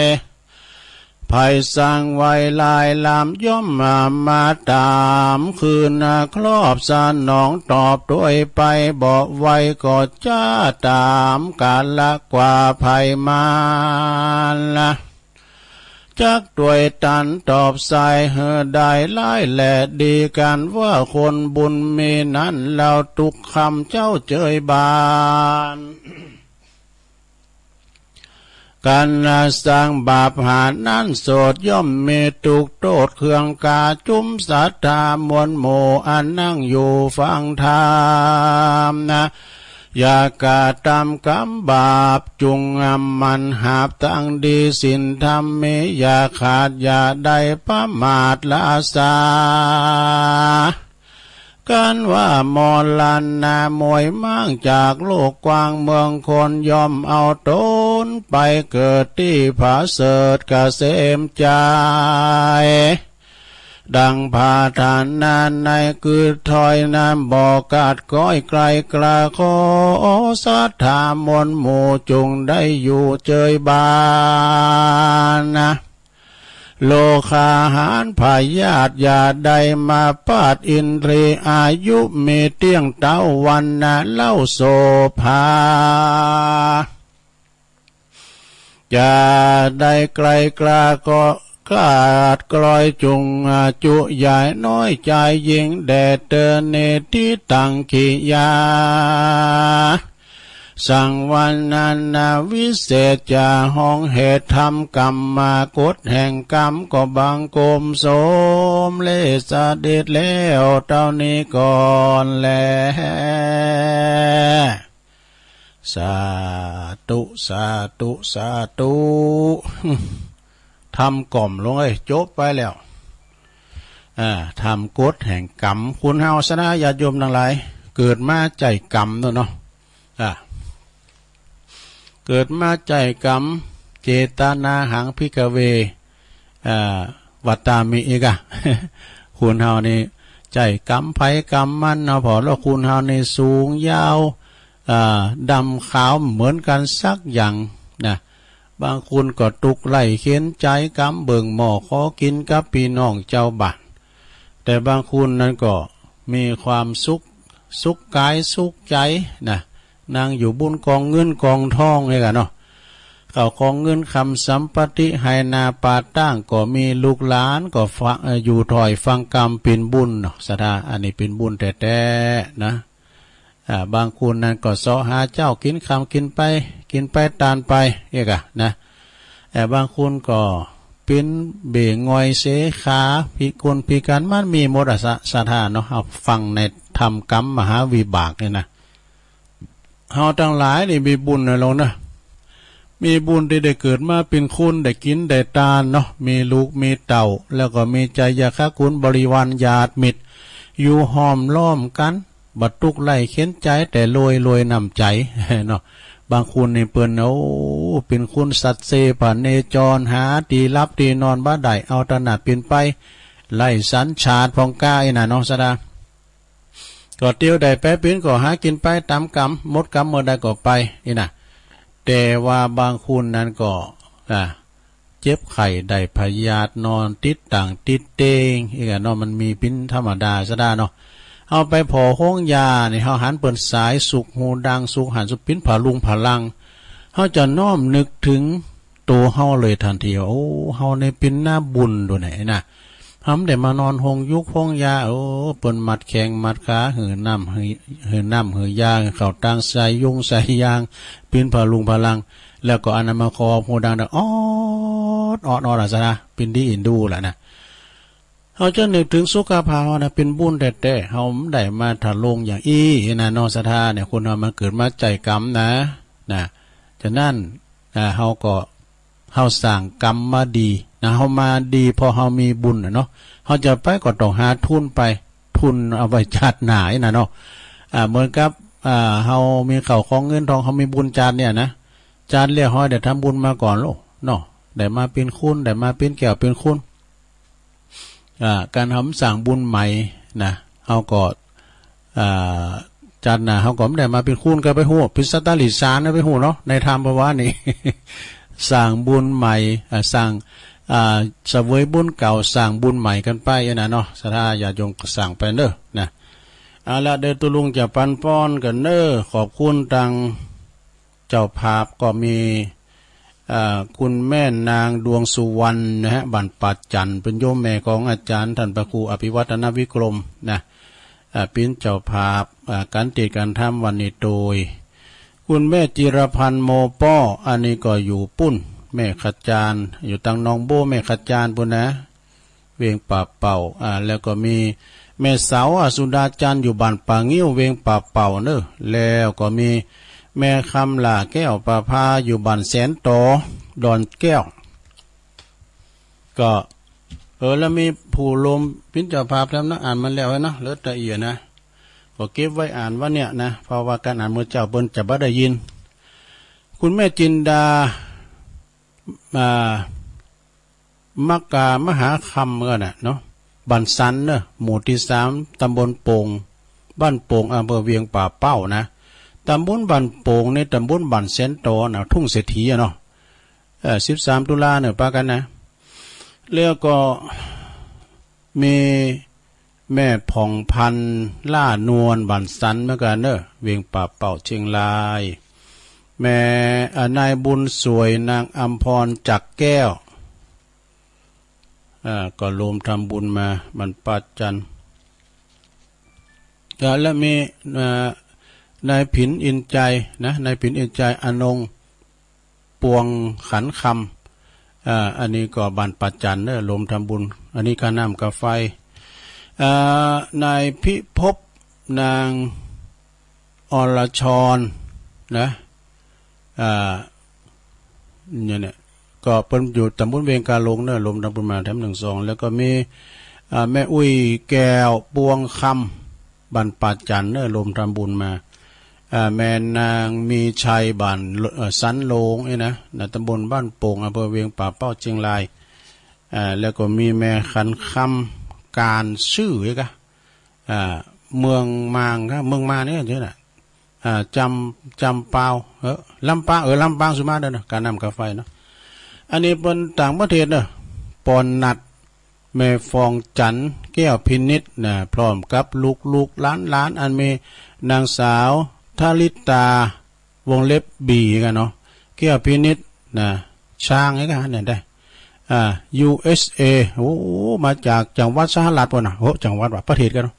ไผ่สร้างไว้หลายลามย่อมมา มาตามคืนครอบสนองตอบโดยไปบ่ไหวก็จะตามกาละกว่าไผ่มาละ จักตวยตันตอบสายหื้อได้หลายและดีกันว่าคนบุญมีนั้นเล่าทุกคำเจ้าเจยบาน กันสร้างบาปหานั้นโสดย่อมมีทุกข์โทษเครื่องกาจุมศรัทธามวลหมู่อันนั่งอยู่ฟังธรรมนะ อย่ากระทำกรรมบาปจุ่งหมั่นหาบตังดีศีลธรรมมีอย่าขาดอย่าได้ประมาทละสา กันว่ามรณะมวยม้างจากโลกกว้างเมืองคนย่อมเอาตนไปเกิดที่ผาเสริฐเกษมใจ ดังพระทานนาในคือถอยน้ำบ่อกัดก้อยไกลกล้าขอศรัทธามวลหมู่จุ่งได้อยู่เจยบานนะ โรคาหารพยาธิอย่าได้มาปาดอินทรีย์อายุมีเตี้ยงเต้าวันนะเล่าโสภา จะได้ไกลกล้าก็ ขาดกลอยจุงจุใหญ่น้อยใจยิ่งแด่เตอเนติตังกิยา สังวรรณนาวิเศษจะห้องเหตุทำกรรมมากฎแห่งกรรมก็บังคมสมเลสเด็จแล้วเท่านี้ก่อนแล สาธุ สาธุ สาธุ ทำกล่อมลงเอ้ย จบไปแล้ว อ่า ทำกฎแห่งกรรม คนเฮาสนะญาติโยมทั้งหลาย เกิดมาใจ้กรรมเนาะเนาะ อ่า เกิดมาใจ้กรรม เจตนาหัง ภิกขเว อ่า วัตตามิ อีกอะ คนเฮานี่ใจ้กรรมไผกรรมมันเนาะ เพราะว่าคนเฮานี่สูงยาว อ่า ดำขาวเหมือนกันสักอย่างนะ บางคนก็ทุกข์ไร้เข็ญใจ๋ กำเบิ่งหม้อขอกิ๋นกับปี้น้องเจ้าบ้าน แต่บางคนนั้นก็มีความสุข สุขกายสุขใจ๋นะ นั่งอยู่บนกองเงินกองทองนี่กะเนาะ ข้าวของเงินคำสัมปติไหหน้าป่าตางก็มี ลูกหลานก็ฟัง เอ่อ อยู่ถ้อยฟังกำ เป๋นบุญเนาะ ศรัทธา อันนี้เป๋นบุญแต๊ๆ นะ อ่า บางคนนั้นก็เซาะหาเจ๊ากิ๋นค่ำกิ๋นไป กิ๋นไปตานไป เอกอะนะ แต่บางคนก็เป๋นเบ่งอยเสขา พิกลพิการ มันมีหมดอะ ศรัท ศรัทธาเนาะ เฮาฟังในธรรมกรรมมหาวิบากนี่นะ เฮาตังหลายนี่มีบุญนะลงนะ มีบุญตี้ได้เกิดมาเป๋นคน ได้กิ๋นได้ตานเนาะ มีลูกมีเต้า แล้วก็มีไชยะฆคุณบริวารญาติมิตร อยู่ห้อมล้อมกั๋น บ่ทุกข์ไร้เข็ญใจ๋ แต่รวยรวยน้ำใจ๋เนาะ บางคนนี่เปิ้น โอ้ เป๋นคนสัตย์เซ่พเนจร หาตี้หลับตี้นอนบ่ได้ เอาตะหนาดเป๋นไป ไร้สัญชาติพ่องก้าอี้นะเนาะ ศรัทธา ก็เตียวใดไปเป๋นก็หากิ๋นไปต๋ามกรรม หมดกรรมเมื่อใดก็ไปนี่นะ แต่ว่าบางคนนั้นก็ อ่า เจ็บไข้ได้พยาธิ นอนติดต่างติดเตียง อีกอะเนาะ มันมีเป๋นธรรมดา ศรัทธาเนาะ เฮาไปผ่อโฮงยานี่ เฮาหันเปิ้นสายสุกหูดัง สุกหันสุกปิ้นผาลุงผาลัง เฮาจะน้อมนึกถึง โตเฮาเลยทันทีว่า โอ้ เฮานี่เป๋นนาบุญตั๊วไหนนะ เฮาบ่ได้มานอนโฮงยุกโฮงยา โอ้ เปิ้นมัดแข้งมัดขา หื้อน้ำ หื้อ หื้อน้ำ หื้อยา หื้อข้าวตาง ใส่ยุงใส่ยาง ปิ้นผาลุงผาลัง แล้วก็อันนั้นมาขอผู้ดังๆ ออด ออด ออด อะซะนะ เป๋นตี้เอ็นดูล่ะนะ เฮาจะนึกถึงสุขภาพเฮานะ เป๋นบุญแต๊ๆ เฮาบ่ได้มาทะลงอย่างอี้นะเนาะ ศรัทธาเนี่ย คนเฮามาเกิดมาใจ้กรรมนะ นะ ฉะนั้น อ่า เฮาก็ เฮาสร้างกรรมมาดีนะ เฮามาดีเพราะเฮามีบุญน่ะเนาะ เฮาจะไปก็ต้องหาทุนไป ทุนเอาไว้ชาติหน้าอี้นะเนาะ อ่า เหมือนกับ อ่า เฮามีข้าวของเงินทอง เฮามีบุญชาติเนี่ยนะ ชาติแล้วเฮาได้ทำบุญมาก่อนโลดเนาะ ได้มาเป๋นคน ได้มาเป๋นแก้วเป๋นคน อ่า การเฮาสร้างบุญใหม่นะ เฮาก็ อ่า ชาติหน้าเฮาก็บ่ได้มาเป๋นคนก็ไปฮู้ เป๋นสัตว์เดรัจฉานก็ไปฮู้เนาะ ในธรรมเปิ้นว่านี่ สร้างบุญใหม่ อ่า สร้าง อ่า เสวยบุญเก่า สร้างบุญใหม่กั๋นไปอี้นะเนาะ ศรัทธาญาติโยมก็สร้างไปเด้อนะ เอาละ เดี๋ยวตุ๊ลุงจะปันป้อนกั๋นเด้อ ขอบคุณตัง เจ้าภาพก็มี เอ่อ คุณแม่นางดวงสุวรรณนะฮะ บ้านป่าจันทร์ เป๋นโยมแม่ของอาจารย์ท่านพระครูอภิวัฒนวิกรมนะ เอ่อ เป๋นเจ้าภาพ เอ่อ ก๋านเตศน์ก๋านธรรมวันนี้โดย คุณแม่จิรพันธ์ โมป้อ อันนี้ก็อยู่ปู๊น แม่ขจาร อยู่ตังหนองโบ้ แม่ขจารปู๊นนะ เวียงป่าเป้า อ่า แล้วก็มีแม่สาวอสุดาจันทร์อยู่บ้านป่างิ้ว เวียงป่าเป้าเนอะ แล้วก็มีแม่คำหล้าแก้วประภาอยู่บ้านแสนตอ ดอนแก้ว ก็ เออ แล้วมีผู้ร่วมเป๋นเจ้าภาพแถมนะ อ่านมาแล้วนะ เหลือแต่เอียนะ ก็เก็บไว้อ่านวันเนี้ยนะ เพราะว่าการอ่านเมื่อเช้าเปิ้นจะบ่ได้ยิน คุณแม่จินดา อ่า มักกามหาคำก็น่ะเนาะ บ้านสันเนอะ หมู่ตี้สาม ตำบลโป่ง บ้านโป่ง อำเภอเวียงป่าเป้านะ ตำบลบ้านโป่งนี่ ตำบลบ้านแสนตอนะ ทุ่งเศรษฐีอะเนาะ เอ่อ สิบสามตุลาเนอะ ปะกั๋นนะ แล้วก็มี แม่ผ่องพันธุ์ ล่านวล บ้านสันเหมือนกั๋นเนอะ เวียงป่าเป้า เชียงราย แม่ อ่า นายบุญสวย นางอำพร จักรแก้ว อ่า ก็รวมทำบุญมา บันปาจัน อ่า และมี อ่า นายผินอินใจนะ นายผินอินใจ อนงค์ ปวงขันคำ อ่า อันนี้ก็บันปาจันเนอะ รวมทำบุญ อันนี้ค่าน้ำค่าไฟ อ่า นายพิภพ นางอรชร นะ อ่า เนี่ย เนี่ย ก็เปิ้นอยู่ตำบลเวียงกาหลงเนอะ รวมตำบลมาแถมหนึ่งซอง แล้วก็มี อ่า แม่อุ้ยแก้วปวงคำ บันปาจันเนอะ รวมทำบุญมา อ่า แม่นางมีชัย บ้าน เอ่อ สันโลง นี่นะ นะ ตำบลบ้านโป่ง อำเภอเวียงป่าเป้า เชียงราย อ่า แล้วก็มีแม่ขันคำ การซื่อ อีกอะ อ่า เมืองมางครับ เมืองมางนี่ใช่ไหม อ่า จำ จำปาว เออ ลำปาง เออ ลำปางสุมาเด้อเนาะ ค่าน้ำค่าไฟเนาะ อันนี้เปิ้นต่างประเทศเนาะ ปอนนัด แม่ฟองจันทร์ แก้วพินิจนะ พร้อมกับลูกๆ หลานๆ อันมีนางสาวทลิตา วงเล็บบีกันเนาะ แก้วพินิจนะ ช้างไอ้กันเนี่ยได้ อ่า ยูเอสเอ โอ้ มาจากจังหวัดสหรัฐปะนะ โอ้ จังหวัดว่าประเทศกันเนาะ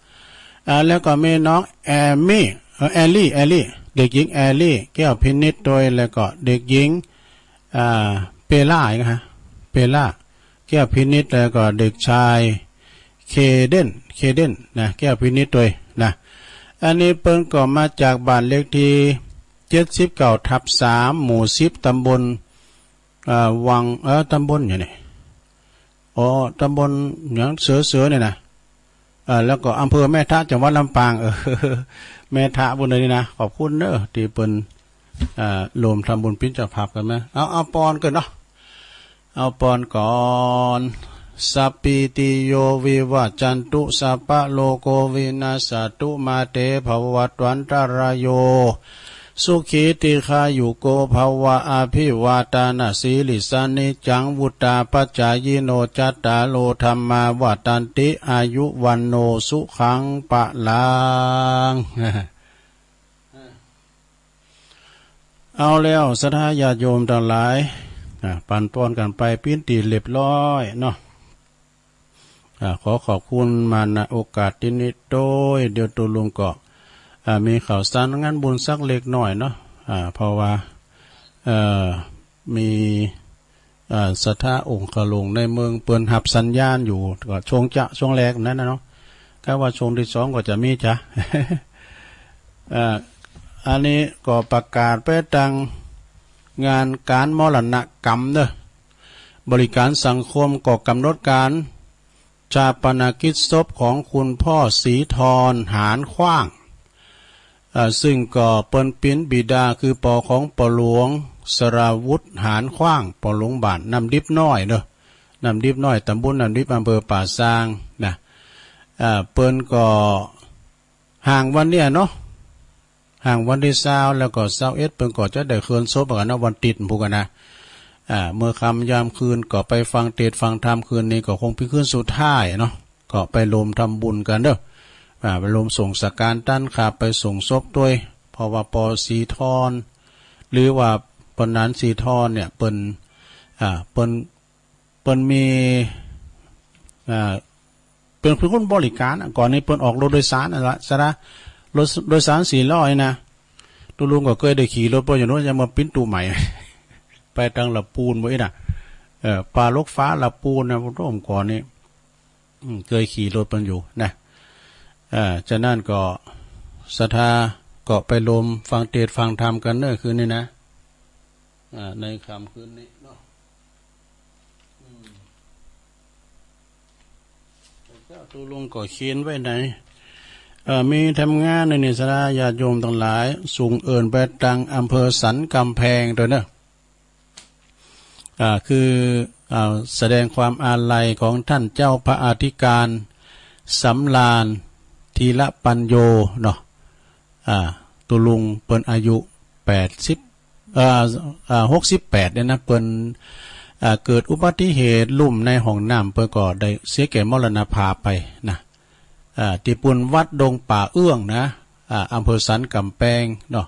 อ่า แล้วก็มีน้องแอมมี่ เอ่อ แอลลี่ แอลลี่ เด็กหญิงแอลลี่ แก้วพินิจโดย แล้วก็เด็กหญิง อ่า เปล่า อีกนะฮะ เปล่า แก้วพินิจ แล้วก็เด็กชายเคเดน เคเดนนะ แก้วพินิจโดยนะ อันนี้เปิ้นก็มาจากบ้านเลขที่เจ็ดสิบเก้าทับสาม หมู่สิบ ตำบล อ่า วัง เอ่อ ตำบลหยังนี่ อ๋อ ตำบลหยัง เสือ เสือเนี่ยนะ อ่า แล้วก็อำเภอแม่ทะ จังหวัดลำปาง เออ แม่ทะบุญเลยนี่นะ ขอบคุณเนอะ ที่เปิ้น อ่า รวมทำบุญปิ้นเจ้าภาพกันมา เอา เอาปอนก่อนเนาะ เอาปอนก่อน สัพพีติโยวิวัจจันตุ สัพพะโรโควินัสสะตุ มาเตภวัตวันตรายโย สุขีติคายุโกภวะ อภิวาทานะสีลิสสะ นิจจังวุตตาปัจจายิโน จัตตาโรธัมมาวัตตันติ อายุวัณโณสุขังพะลัง เอาแล้วศรัทธาญาติโยมตังหลาย อ่า ปันปอนกันไปปิ้นตี้เรียบร้อยเนาะ อ่า ขอขอบคุณมา ณ โอกาสตี้นี้โดย เดี๋ยวตุ๊ลุงก็ อ่า มีข่าวสารงานบุญสักเล็กน้อยเนาะ อ่า เพราะว่า เอ่อ มี อ่า ศรัทธาองค์ขลุงในเมืองเปิ้นฮับสัญญาณอยู่ ก็ช่วงจะ ช่วงแรกนั้นนะเนาะ ก็ว่าช่วงที่สองก็จะมีจ้ะ อ่า อันนี้ก็ประกาศไปตางงานการมรณกรรมเนอะ บริการสังคมก็กำหนดการฌาปนกิจศพของคุณพ่อศรีธร หานขว้าง เอ่อ ซึ่งก็เปิ้นปิ้นบิดาคือปอของปอหลวงสราวุธ หานขว้าง ปอหลวงบ้านน้ำดิบน้อยเนอะ น้ำดิบน้อย ตำบลน้ำดิบ อำเภอป่าซางนะ เอ่อ เปิ้นก็ห่างวันเนี้ยเนาะ ห่างวันตี้ซาว แล้วก็ซาวเอ็ด เปิ้นก็จะได้เคลื่อนศพกันเนาะ วันติดพู้นกันนะ อ่า เมื่อค่ำยามคืนก็ไปฟังเทศน์ฟังธรรม คืนนี้ก็คงเป็นคืนสุดท้ายเนาะ ก็ไปรวมทำบุญกันเด้อ อ่า ไปรวมส่งสังฆารตันครับ ไปส่งศพด้วย เพราะว่าปอศรีธร หรือว่าปอหนานศรีธรเนี่ย เปิ้น อ่า เปิ้น เปิ้นมี อ่า เปิ้นเป็นคนบริการอะ ก่อนนี้เปิ้นออกรถโดยสารนั่นละ ซะนะ รถโดยสารสี่ล้อนี่นะ ตุ๊ลุงก็เคยได้ขี่รถเปิ้นอยู่โน้น ยังมาปิ้นตู้ใหม่ ไปตางละปูนบ่อี้นะ เอ่อ ป่าลกฟ้าละปูนนะ ผมต้มก่อนนี้ อืม เคยขี่รถมันอยู่นะ อ่า ฉะนั้นก็ศรัทธาก็ไปรวมฟังเทศน์ฟังธรรมกันเนอะคืนนี้นะ อ่า ในค่ำคืนนี้เนาะ อืม พระเจ้าตุ๊ลุงก็เขียนไว้ใน เอ่อ มีทำงานในนี่ ศรัทธาญาติโยมตังหลาย ส่งเอิ้นไปตางอำเภอสันกำแพงด้วยเนอะ อ่า คือ อ่า แสดงความอาลัยของท่านเจ้าพระอธิการสำราญธีระปัญโญเนาะ อ่า ตุ๊ลุงเปิ้นอายุแปดสิบ เอ่อ อ่า หกสิบแปดเนี่ยนะ เปิ้น อ่า เกิดอุบัติเหตุลุ่มในห้องน้ำ เปิ้นก็ได้เสียแก่มรณภาพไปนะ อ่า ตี้ปูนวัดดงป่าเอื้องนะ อ่า อำเภอสันกำแพงเนาะ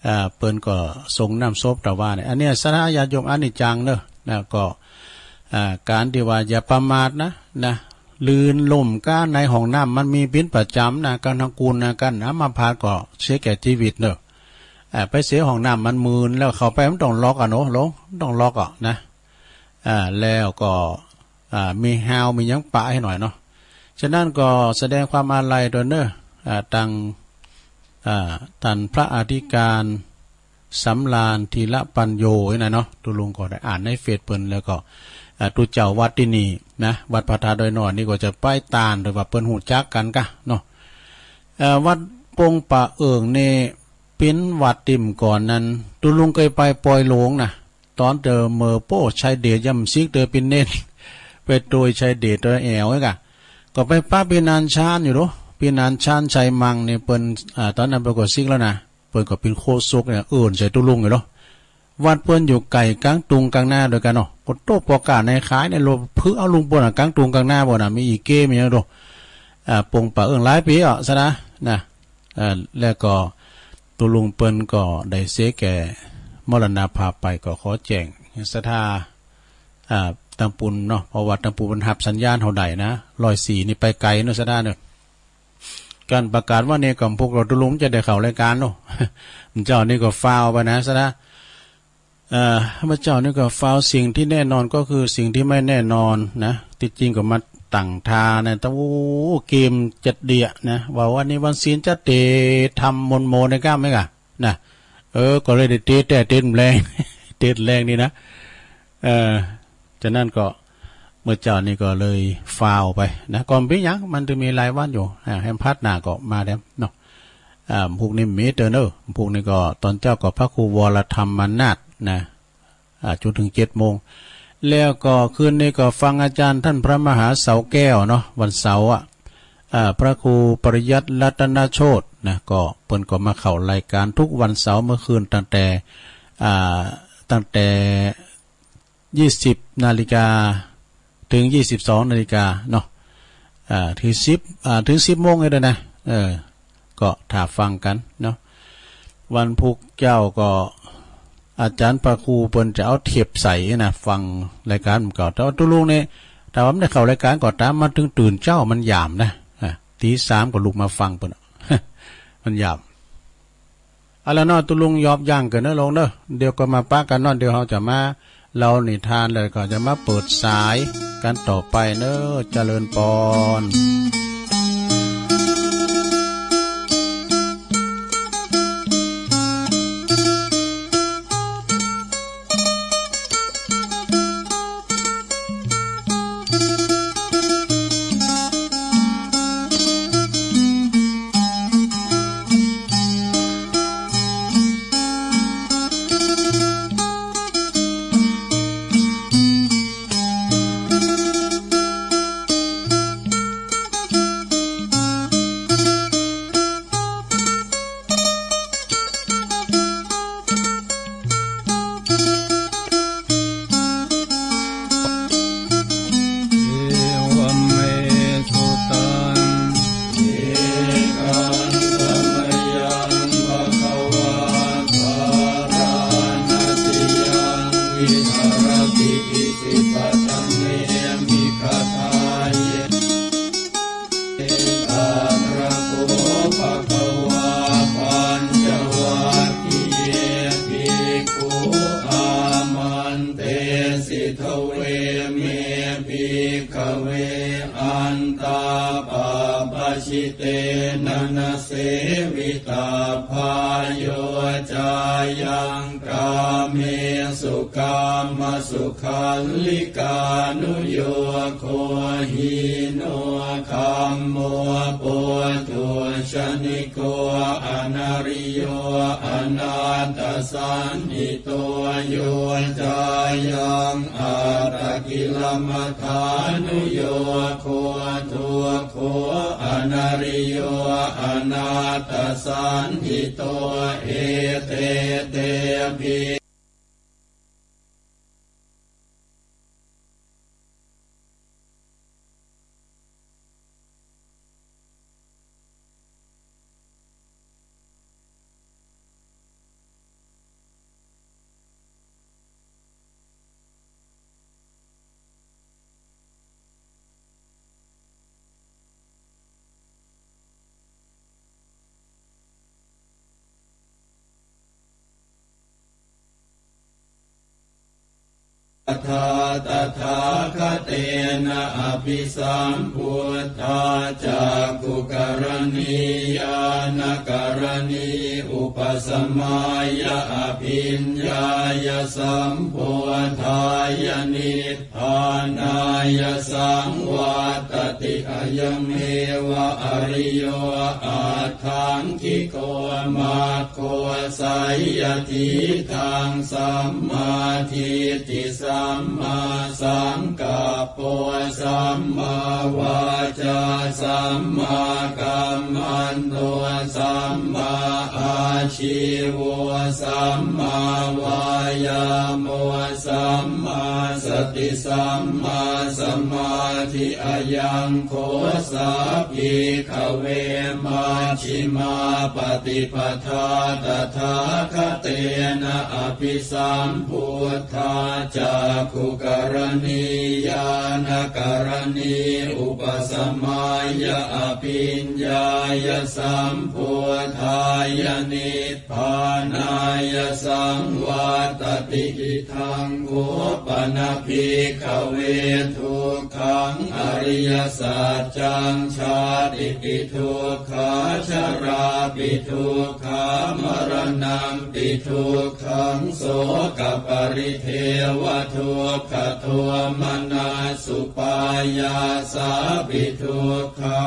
อ่า เปิ้นก็ส่งน้ำศพตะวาเนี่ย อันเนี้ยศรัทธาญาติโยมอันนี้จังเนอะ นะ ก็ อ่า การตี้ว่าอย่าประมาทนะ นะ ลื่นล้มก้าในห้องน้ำมันมีเป็นประจ๋ำนะ กันทั้งกูลนะ กันอัมพาตก็เสียแก่ชีวิตเนอะ อ่า ไปเสียห้องน้ำมันมืนแล้วเข้าไปมันต้องล็อกอะเนาะ ลง ต้องล็อกอะนะ อ่า แล้วก็ อ่า มีฮาวมีหยังปะให้หน่อยเนาะ ฉะนั้นก็แสดงความอาลัยด้วยเนอะ อ่า ตัง อ่า ท่านพระอธิการสำราญธีระปัญโญนี่นะเนาะ ตุ๊ลุงก็ได้อ่านในเฟซเปิ้น แล้วก็ อ่า ตุ๊เจ้าวัดตี้นี่นะ วัดพระธาตุดอยน้อยนี่ก็จะไปตาน หรือว่าเปิ้นฮู้จักกันกะเนาะ เอ่อ วัดปงป่าเอิงนี่เป๋นวัดตี้เมื่อก่อนนั้น ตุ๊ลุงเคยไปปอยหลงนะ ตอนเตอเมอโป้ชัยเดชยังบ่สึกเตอเป๋นเณร ไปโตยชัยเดชเตอแอวไอ้กะ ก็ไปปะปีนานชานอยู่โด ปีนานชานชัยมังนี่เปิ้น อ่า ตอนนั้นเปิ้นก็สึกแล้วนะ เปิ้นก็เป๋นโฆษกเนี่ย เอิ้นใส่ตุ๊ลุงอยู่โด วัดเปิ้นอยู่ไก่กลางตุงกลางนาด้วยกันเนาะ ก็โตปอก้าในขายในโลก เพื่อเอาลุงเปิ้นอะ กลางตุงกลางนาบ่น่ะ มีอีเก้มีหยังโด อ่า ปงป่าเอิงหลายปีอ่ะซะนะ นะ เอ่อ แล้วก็ตุ๊ลุงเปิ้นก็ได้เสียแก่มรณภาพไป ก็ขอแจ้งศรัทธา อ่า ตังปูนเนาะ เพราะว่าตังปูนมันฮับสัญญาณเฮาได้นะ ร้อยสี่นี่ไปไกลเนาะศรัทธาเนาะ การประกาศว่านี่ก็พวกเราตุ๊ลุงจะได้เข้ารายการเนาะ เจ้านี่ก็ฟาวไปนะศรัทธา เอ่อ ข้าพเจ้านี่ก็ฟาวสิ่งที่แน่นอนก็คือสิ่งที่ไม่แน่นอนนะ ตี้จริงก็มาตั้งท่านะ แต่โอ้ เกมจัดเดียนะ ว่าวันนี้วันศีลจะเตะทำมนต์โมในกล้ามไหมกะนะ เออ ก็เลยได้เตะแต่เตะแรง เตะแรงนี่นะ เอ่อ ฉะนั้นก็เมื่อเจ้านี่ก็เลยฟาวไปนะ ก็บ่มีหยัง มันจะมีรายวันอยู่ อ่า แฮมพัดหน้าก็มาแล้วเนาะ อ่า พวกนี้มีเตอเนอะ พวกนี้ก็ตอนเช้าก็พระครูวรธรรมนาถนะ อ่า จนถึงเจ็ดโมง แล้วก็คืนนี้ก็ฟังอาจารย์ท่านพระมหาเสาแก้วเนาะ วันเสาร์อะ อ่า พระครูปริยัติรัตนโชตินะ ก็เปิ้นก็มาเข้ารายการทุกวันเสาร์เมื่อคืนตั้งแต่ อ่า ตั้งแต่ ยี่สิบนาฬิกาถึงยี่สิบสองนาฬิกาเนาะ อ่า ถึงสิบ อ่า ถึงสิบโมงนี่ด้วยนะ เออ ก็ถ้าฟังกันเนาะ วันพุธเจ้าก็อาจารย์พระครูเปิ้นจะเอาเทปใส่นะ ฟังรายการเก่า แต่ว่าตุ๊ลุงนี่ ถ้าว่าบ่ได้เข้ารายการก็ตาม มาถึงตื่นเช้ามันยามนะ อ่า ตีสามก็ลุกมาฟังเปิ้น มันยาม เอาละเนาะ ตุ๊ลุงยอบยั้งก่อนเนอะลุงเนอะ เดี๋ยวก็มาปะกันเนาะ เดี๋ยวเฮาจะมาเล่านิทาน แล้วก็จะมาเปิดสายกันต่อไปเนอะ เจริญปอน Tathā tathāgatena abhisambuddhā cakkhukaraṇī ñāṇakaraṇī upasamāya abhiññāya sambodhāya nibbānāya saṃvattati. Ayameva ariyo aṭṭhaṅgiko mag go, seyyathīdaṃ: sammādiṭṭhi sammāsaṅkappo sammāvācā sammākammanto sammāājīvo sammāvāyāmo sammāsati sammāsamādhi. Ayaṃ kho sā bhikkhave majjhimā paṭipadā tathāgatena abhisambuddhā cakkhukaraṇī ñāṇakaraṇī upasamāya abhiññāya sambodhāya nibbānāya saṃvattati. Idaṃ kho pana bhikkhave dukkhaṃ ariyasaccaṃ: jātipi dukkhā jarāpi dukkhā maraṇampi dukkhaṃ sokaparidevadukkhadomanassupāyāsāpi duk khā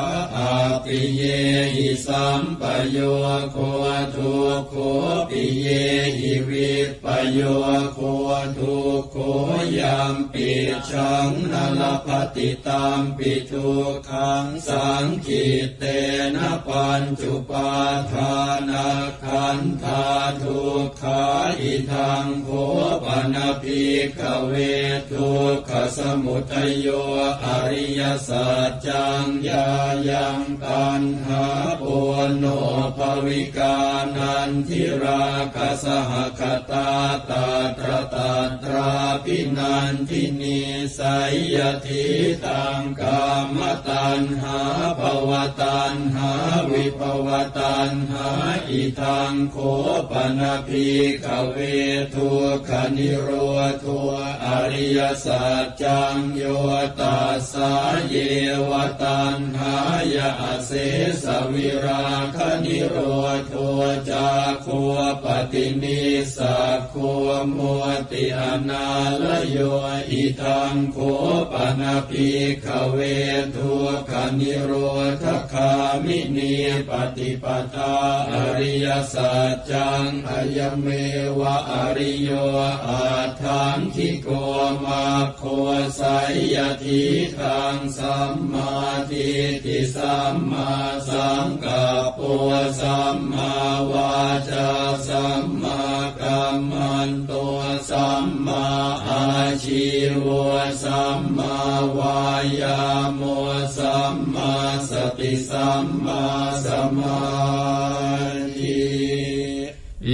appiyehi sampayogo dukkho piyehi vippayogo dukkho yampicchaṃ na labhati tampi dukkhaṃ saṅkhittena pañcupādānakkhandhā duk khā. Idaṃ kho pana bhikkhave dukkhasamudayo ariyasaccaṃ: yāyaṃ taṇhā ponobbhavikā nandirāgasahagatā tatra tatrābhinandinī, seyyathīdaṃ: kāmataṇhā bhavataṇhā vibhavataṇhā. Idaṃ kho pana bhikkhave dukkhanirodho ariyasaccaṃ: yo tassāyeva taṇhāya asesavirāganirodho cāgo paṭinissag go mutti anālayo. Idaṃ kho pana bhikkhave dukkhanirodhagāminī paṭipadā ariyasaccaṃ: ayameva ariyo aṭṭhaṅgiko mag go, seyyathīdaṃ: sammādiṭṭhi sammāsaṅkappo sammāvācā sammākammanto sammāājīvo sammāvāyāmo sammāsati sammāsamādhi.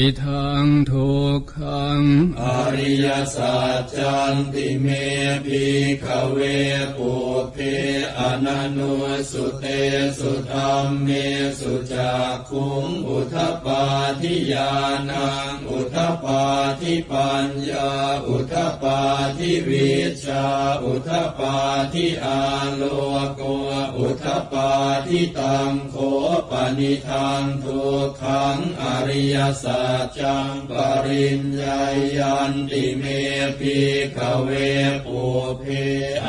Idaṃ dukkhaṃ ariyasaccanti me bhikkhave pubbe ananussutesu dhammesu cakkhuṃ udapādi ñāṇaṃ udapādi paññā udapādi vijjā udapādi āloko udapādi. Taṃ kho panidaṃ dukkhaṃ ariyasaccaṃ pariññeyyanti me bhikkhave pubbe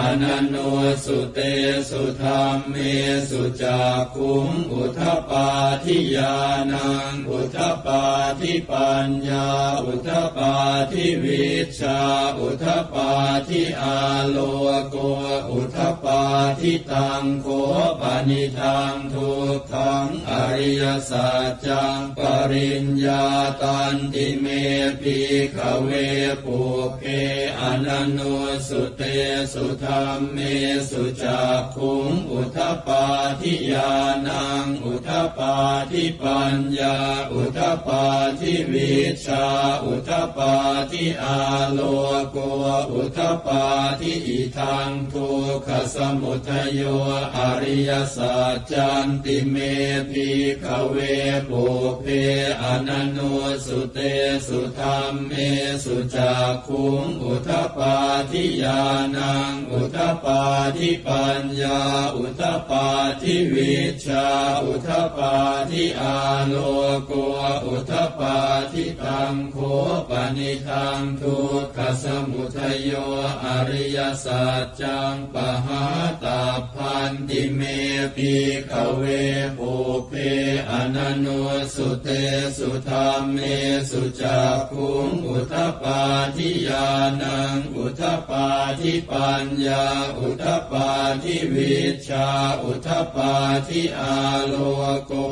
ananussutesu dhammesu cakkhuṃ udapādi ñāṇaṃ udapādi paññā udapādi vijjā udapādi āloko udapādi. Taṃ kho panidaṃ dukkhaṃ ariyasaccaṃ pariññātanti me bhikkhave pubbe ananussutesu dhammesu cakkhuṃ udapādi ñāṇaṃ udapādi paññā udapādi vijjā udapādi āloko udapādi. Idaṃ dukkhasamudayo ariyasaccanti me bhikkhave pubbe ananussutesu dhammesu cakkhuṃ udapādi ñāṇaṃ udapādi paññā udapādi vijjā udapādi āloko udapādi. Taṃ kho panidaṃ dukkhasamudayo ariyasaccaṃ pahātabbanti me bhikkhave pubbe ananussutesu dhammesu cakkhuṃ udapādi ñāṇaṃ udapādi paññā udapādi vijjā udapādi āloko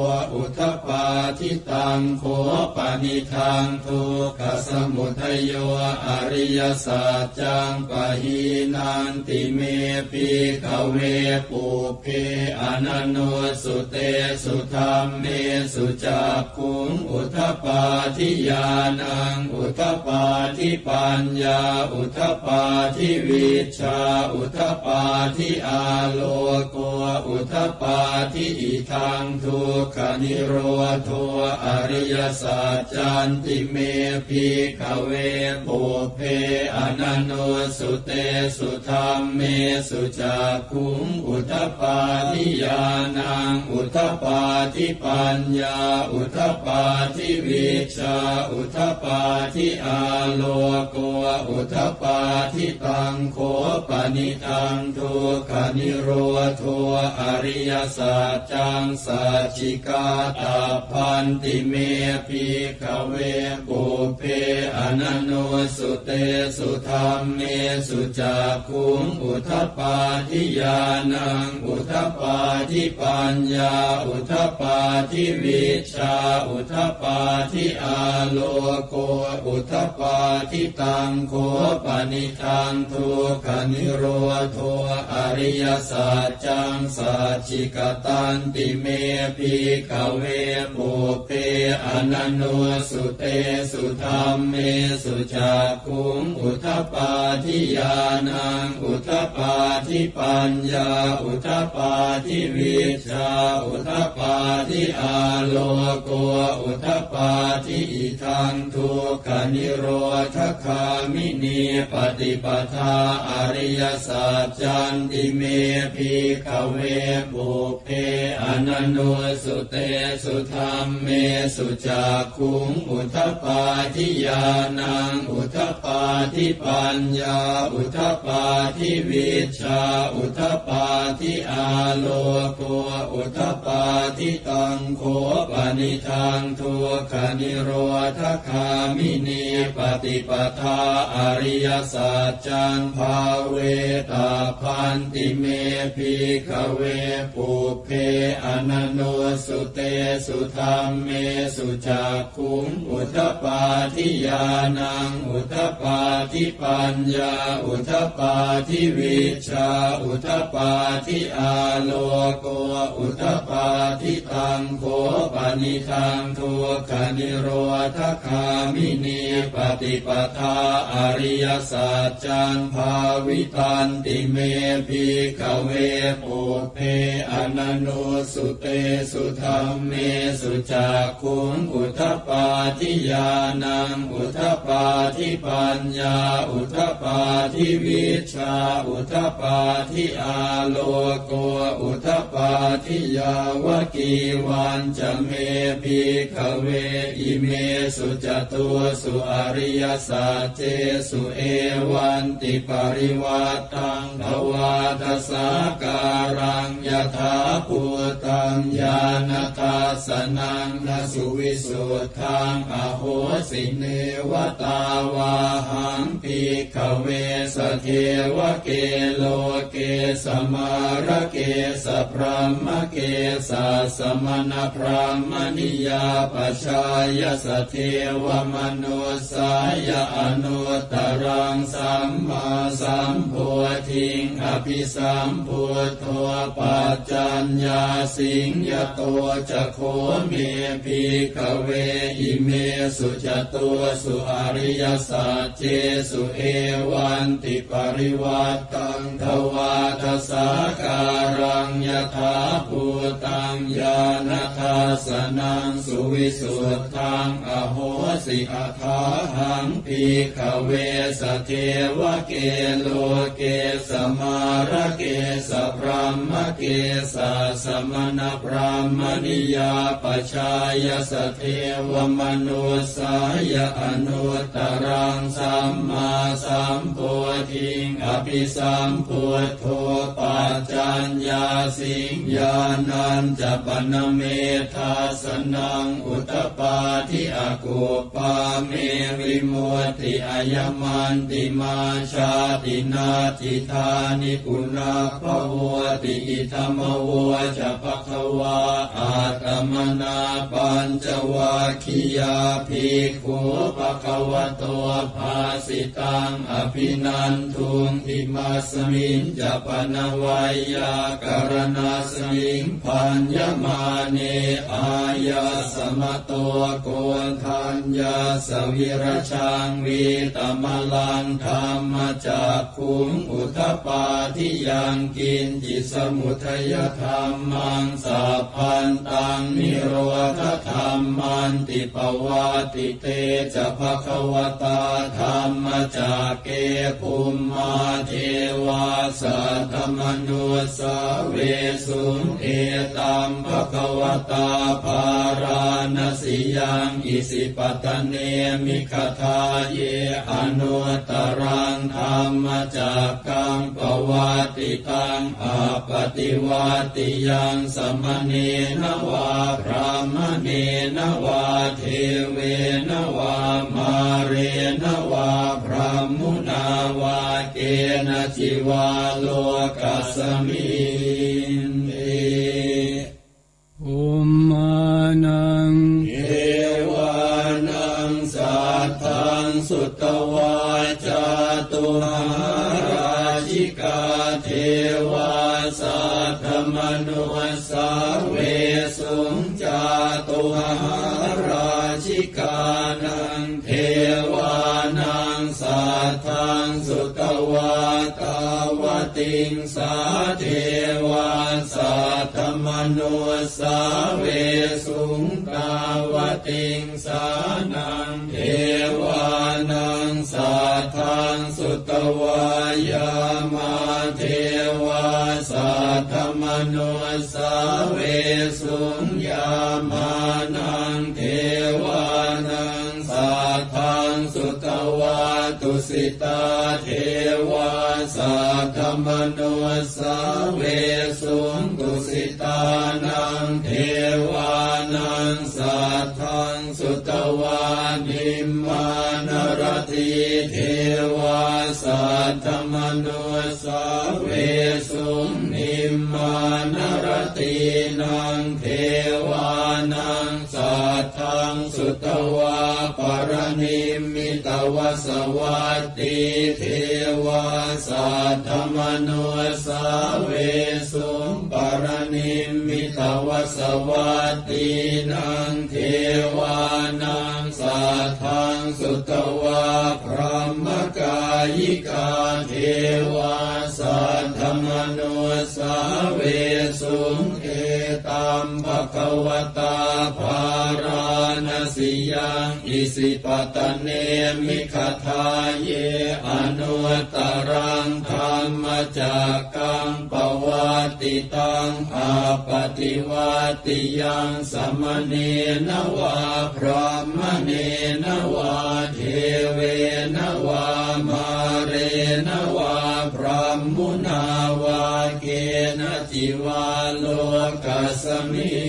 udapādi. Taṃ kho panidaṃ dukkhasamudayo ariyasaccaṃ pahīnanti me bhikkhave pubbe ananussutesu dhammesu cakkhuṃ udapādi ñāṇaṃ udapādi paññā udapādi vijjā udapādi āloko udapādi. Idaṃ dukkhanirodho ariyasaccanti me bhikkhave pubbe ananussutesu dhammesu cakkhuṃ udapādi ñāṇaṃ udapādi paññā udapādi vijjā udapādi āloko udapādi. Taṃ kho panidaṃ dukkhanirodho ariyasaccaṃ sacchikātabbanti me bhikkhave pubbe ananussutesu dhammesu cakkhuṃ udapādi ñāṇaṃ udapādi paññā udapādi vijjā udapādi āloko udapādi. Taṃ kho panidaṃ dukkhanirodho ariyasaccaṃ sacchikatanti me bhikkhave pubbe ananussutesu dhammesu cakkhuṃ udapādi ñāṇaṃ udapādi paññā udapādi vijjā udapādi āloko udapādi. Idaṃ dukkhanirodhagāminī paṭipadā ariyasaccanti me bhikkhave pubbe ananussutesu dhammesu cakkhuṃ udapādi ñāṇaṃ udapādi paññā udapādi vijjā udapādi āloko udapādi. Taṃ kho panidaṃ dukkhanirodhagāminī paṭipadā ariyasaccaṃ bhāvetabbanti me bhikkhave pubbe ananussutesu dhammesu cakkhuṃ udapādi ñāṇaṃ udapādi paññā udapādi vijjā udapādi āloko udapādi. Taṃ kho panidaṃ dukkhanirodhagāminī paṭipadā ariyasaccaṃ bhāvitanti me bhikkhave pubbe ananussutesu dhammesu cakkhuṃ udapādi ñāṇaṃ udapādi paññā udapādi vijjā udapādi āloko udapādi. Yāvakīvañca me bhikkhave imesu catūsu ariyasaccesu evantiparivaṭṭaṃ dvādasākāraṃ yathābhūtaṃ ñāṇadassanaṃ na suvisuddhaṃ ahosi, neva tāvāhaṃ bhikkhave sadevake loke samārake sabrahmake sassamaṇabrāhmaṇiyā pajāya sadevamanussāya anuttaraṃ sammāsambodhiṃ abhisambuddho paccaññāsiṃ. Yato ca kho me bhikkhave imesu catūsu ariyasaccesu evantiparivaṭṭaṃ dvādasākāraṃ yathābhūtaṃ ñāṇada visuddhaṃ ahosi. Athāhaṃ bhikkhave sadevake loke samārake sabrahmake sassamaṇabrāhmaṇiyā pajāya sadevamanussāya anuttaraṃ sammāsambodhiṃ abhisambuddho paccaññāsiṃ. Ñāṇañca pana me dassanaṃ udapādi, akuppā me vimutti, ayamantimā jāti, natthidāni punabbhavoti. Idamavoca bhagavā. Attamanā pañcavaggiyā bhikkhū bhagavato bhāsitaṃ abhinanduṃ. Imasmiñca pana veyyākaraṇasmiṃ bhaññamāne āyasmato Koṇḍaññassa virajaṃ vītamalaṃ dhammacakkhuṃ udapādi, yaṅkiñci samudayadhammaṃ sabbantaṃ nirodhadhammanti. Pavattite ca bhagavatā dhammacakke bhummā devā saddamanussāvesuṃ. Etaṃ bhagavatā Bārāṇasiyaṃ Isipatane Migadāye anuttaraṃ dhammacakkaṃ pavattitaṃ appaṭivattiyaṃ samaṇena vā brāhmaṇena vā devena vā mārena vā brahmunā vā kenaci vā lokasminti. Bhummānaṃ devānaṃ saddaṃ sutvā cātummahārājikā devā saddamanussāvesuṃ. Cātummahārājikānaṃ devānaṃ saddaṃ sutvā tāvatiṃsā devā saddamanussāvesuṃ. Tāvatiṃsānaṃ devānaṃ saddaṃ sutvā yāmā devā saddamanussāvesuṃ. Yāmānaṃ devānaṃ saddaṃ sutvā tusitā devā saddamanussāvesuṃ. Tusitānaṃ devānaṃ saddaṃ sutvā nimmānaratī devā saddamanussāvesuṃ. Nimmānaratīnaṃ devānaṃ saddaṃ sutvā paranimmitavasavattī devā saddamanussāvesuṃ. Paranimmitavasavattī naṃ devānaṃ saddaṃ sutvā brahmakāyikā devā saddamanussāvesuṃ. Etaṃ bhagavatā Bārāṇasiyaṃ Isipatane Migadāye anuttaraṃ dhammacakkaṃ pavattitaṃ appaṭivattiyaṃ samaṇena vā brāhmaṇena vā devena vā mārena vā brahmunā vā kenaci vā lokasminti.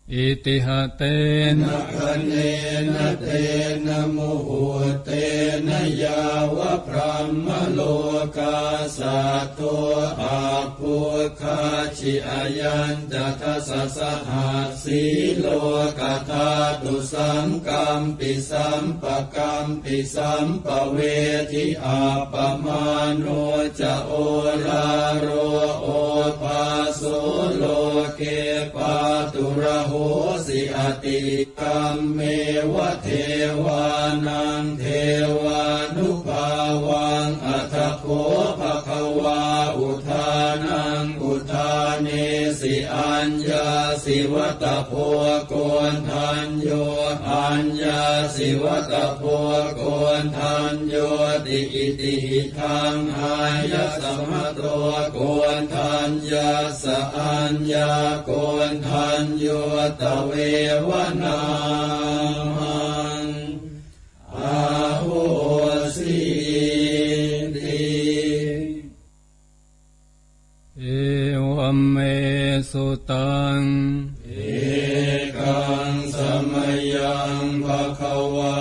Itiha tena khaṇena tena muhuttena yāva brahmalokā saddo abbhuggacchi. Ayañca dasasahassī lokadhātu saṅkampi sampakampi sampavedhi. Appamāṇo ca oḷāro obhāso loke pāturahosi. Atikkam meva devānaṃ devānubhāvaṃ. Atha kho bhagavā udānaṃ udāne si aññāsi vata bho Koṇḍañño, aññāsi vata bho Koṇḍaññoti. Iti idhaṃ āyasmato Koṇḍaññassa aññā Koṇḍañño tveva nāmaṃ ahosīti. Evaṃ me sutaṃ. Ekaṃ samayaṃ bhagavā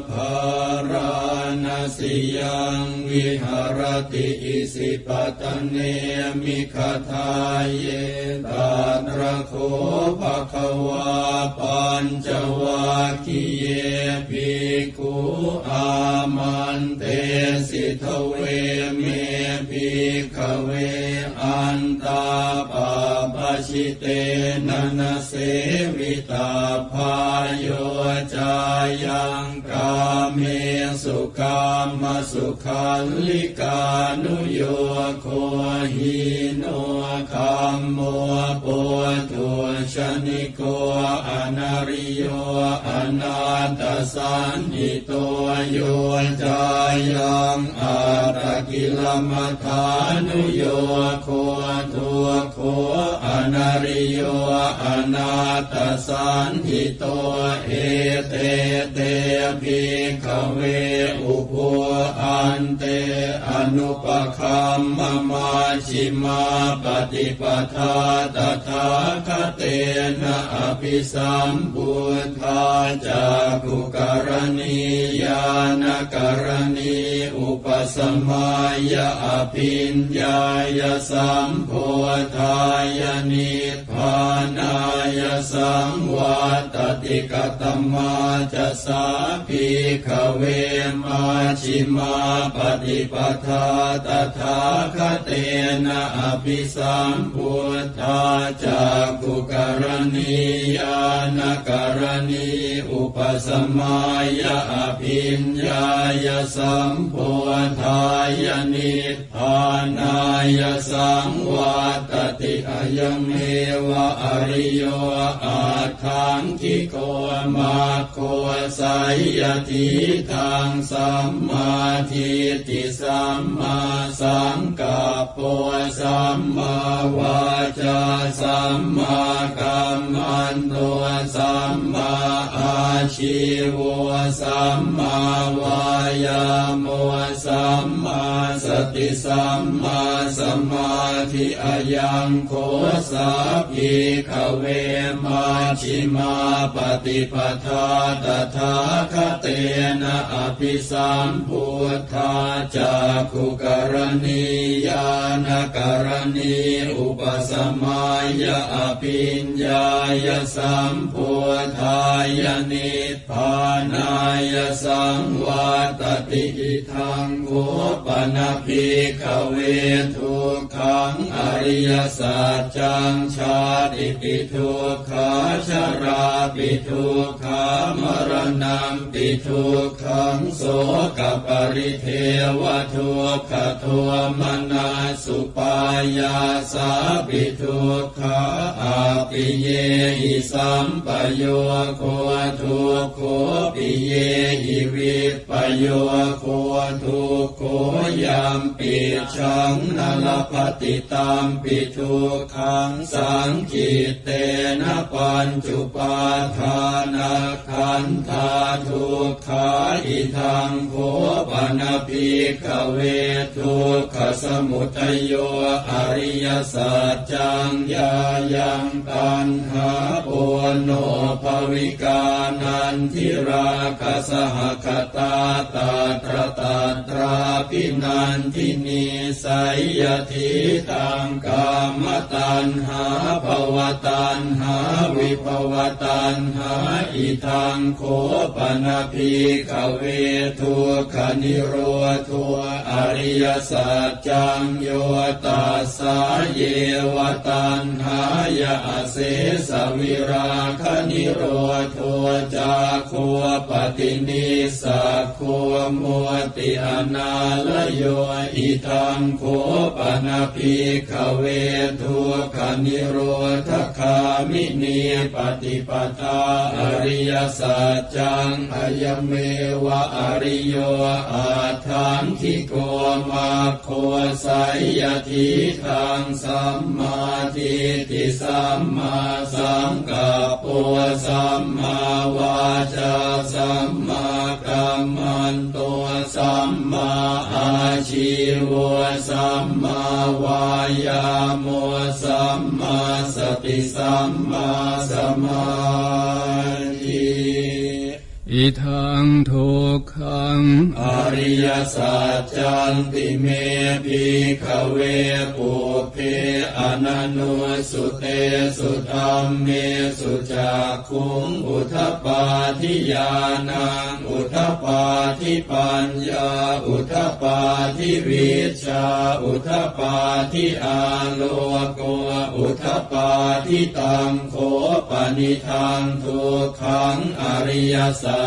bārāṇasiyaṃ viharati isipatane migadāye. Tatra kho bhagavā pañcavaggiye bhikkhū āmantesi: Dveme, bhikkhave, antā pabbajitena na sevitabbā. Yo cāyaṃ kāmesu kāmasukhallikānuyogo hīno gammo pothujjaniko anariyo anatthasañhito. Yo cāyaṃ attakilamathānuyogo dukkho anariyo anatthasañhito. Ete te, bhikkhave, ubho ante anupagamma majjhimā paṭipadā tathāgatena abhisambuddhā cakkhukaraṇī ñāṇakaraṇī upasamāya abhiññāya sambodhāya nibbānāya saṃvattati. Katamā ca sā, bhikkhave, majjhimā paṭipadā tathāgatena abhisambuddhā cakkhukaraṇī ñāṇakaraṇī upasamāya abhiññāya sambodhāya nibbānāya saṃvattati? Ayameva ariyo aṭṭhaṅgiko maggo, seyyathīdaṃ: sammādiṭṭhi sammāsaṅkappo sammāvācā sammākammanto sammāājīvo sammāvāyāmo sammāsati sammāsamādhi. Ayaṃ kho sā, bhikkhave, majjhimā paṭipadā tathāgatena abhisambuddhā cakkhukaraṇī ñāṇakaraṇī upasamāya abhiññāya sambodhāya nibbānāya saṃvattati. Idaṃ kho pana, bhikkhave, dukkhaṃ ariyasaccaṃ: jātipi dukkhā jarāpi dukkhā maraṇampi dukkhaṃ sokaparidevadukkhadomanassupāyāsāpi dukkhā appiyehi sampayogo dukkho piyehi vippayogo dukkho yampicchaṃ na labhati tampi dukkhaṃ saṅkhittena pañcupādānakkhandhā dukkhā. Idaṃ kho pana, bhikkhave, dukkhasamudayo ariyasaccaṃ: yāyaṃ taṇhā ponobbhavikā nandirāgasahagatā tatra tatrābhinandinī, seyyathīdaṃ: kāmataṇhā bhavataṇhā vibhavataṇhā. Idaṃ kho pana, bhikkhave, dukkhanirodho ariyasaccaṃ: yo tassāyeva taṇhāya asesavirāganirodho cāgo Paṭinissaggo mutti anālayo. Idam kho pana bhikkhave dukkhanirodhagāminī paṭipadā ariyasaccaṃ. Ayameva ariyo aṭṭhaṅgiko mag go, seyyathidaṃ: sammādiṭṭhi sammāsaṅkappo sammāvācā sammākammanto sammāājīvo sammāvāyāmo sammāsati sammāsamādhi. Idaṃ dukkhaṃ ariyasaccanti me bhikkhave pubbe ananussutesu dhammesu cakkhuṃ udapādi ñāṇaṃ udapādi paññā udapādi vijjā udapādi āloko udapādi. Taṃ kho panidaṃ dukkhaṃ ariyasaccaṃ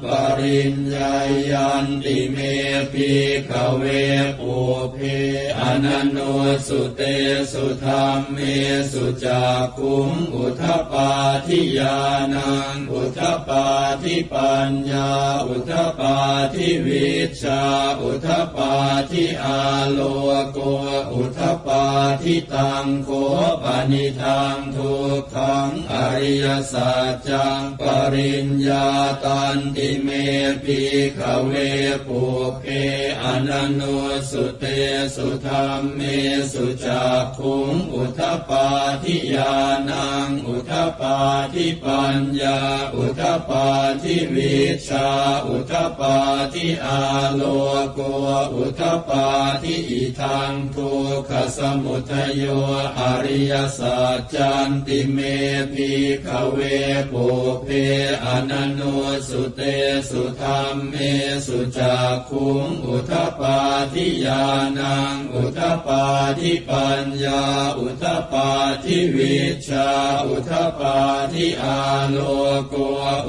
pariññeyyanti me bhikkhave pubbe ananussutesu dhammesu cakkhuṃ udapādi ñāṇaṃ udapādi paññā udapādi vijjā udapādi āloko udapādi. Taṃ kho panidaṃ dukkhaṃ ariyasaccaṃ pariññātanti me bhikkhave pubbe ananussutesu dhammesu cakkhuṃ udapādi ñāṇaṃ udapādi paññā udapādi vijjā udapādi āloko udapādi. Idaṃ dukkhasamudayo ariyasaccanti me bhikkhave pubbe ananussutesu dhammesu cakkhuṃ udapādi ñāṇaṃ udapādi paññā udapādi vijjā udapādi āloko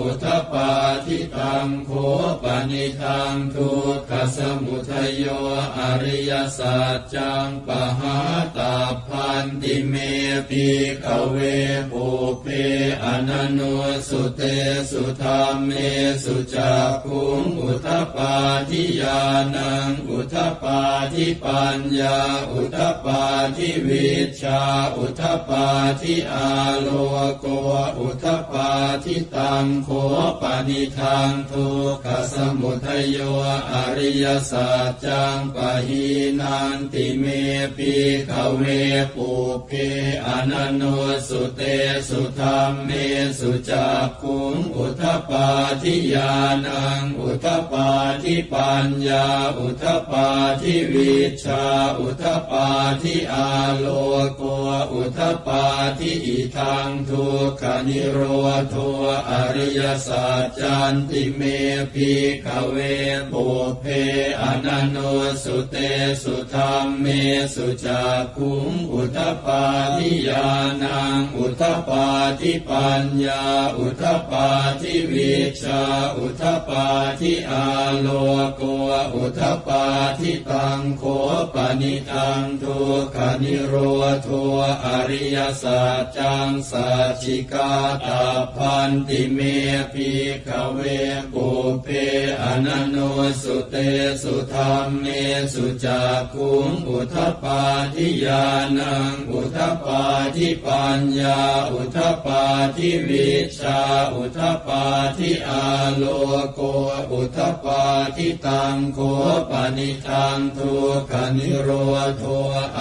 udapādi. Taṃ kho panidaṃ dukkhasamudayo ariyasaccaṃ pahātabbanti me bhikkhave pubbe ananussutesu dhammesu cakkhuṃ udapādi ñāṇaṃ udapādi paññā udapādi vijjā udapādi āloko udapādi. Taṃ kho panidaṃ dukkhasamudayo ariyasaccaṃ pahīnanti me bhikkhave pubbe ananussutesu dhammesu cakkhuṃ udapādi ñāṇaṃ udapādi paññā udapādi vijjā udapādi āloko udapādi. Idaṃ dukkhanirodho ariyasaccanti me bhikkhave pubbe ananussutesu dhammesu cakkhuṃ udapādi ñāṇaṃ udapādi paññā udapādi vijjā udapādi āloko udapādi. Taṃ kho panidaṃ dukkhanirodho ariyasaccaṃ sacchikātabbanti me bhikkhave pubbe ananussutesu dhammesu cakkhuṃ udapādi ñāṇaṃ udapādi paññā udapādi vijjā udapādi āloko udapādi. Taṃ kho panidaṃ dukkhanirodho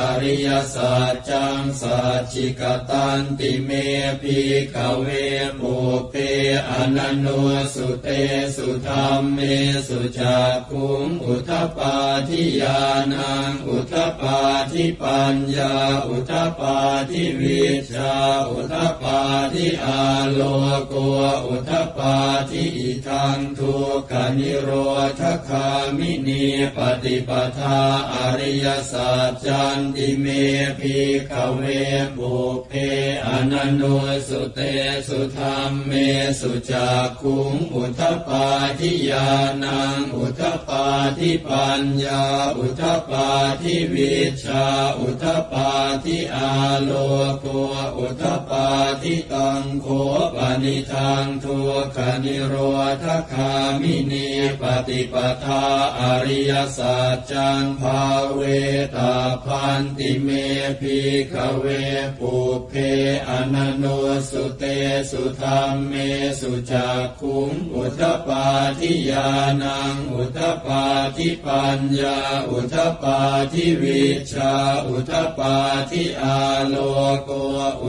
ariyasaccaṃ sacchikatanti me bhikkhave pubbe ananussutesu dhammesu cakkhuṃ udapādi ñāṇaṃ udapādi paññā udapādi udapādi vijjā udapādi āloko udapādi. Idaṃ dukkhanirodhagāminī paṭipadā ariyasaccanti me bhikkhave pubbe ananussutesu dhammesu cakkhuṃ udapādi ñāṇaṃ udapādi paññā udapādi vijjā udapādi āloko udapādi. Taṃ kho panidaṃ dukkhanirodhagāminī paṭipadā ariyasaccaṃ bhāvetabbanti me bhikkhave pubbe ananussutesu dhammesu cakkhuṃ udapādi ñāṇaṃ udapādi paññā udapādi vijjā udapādi āloko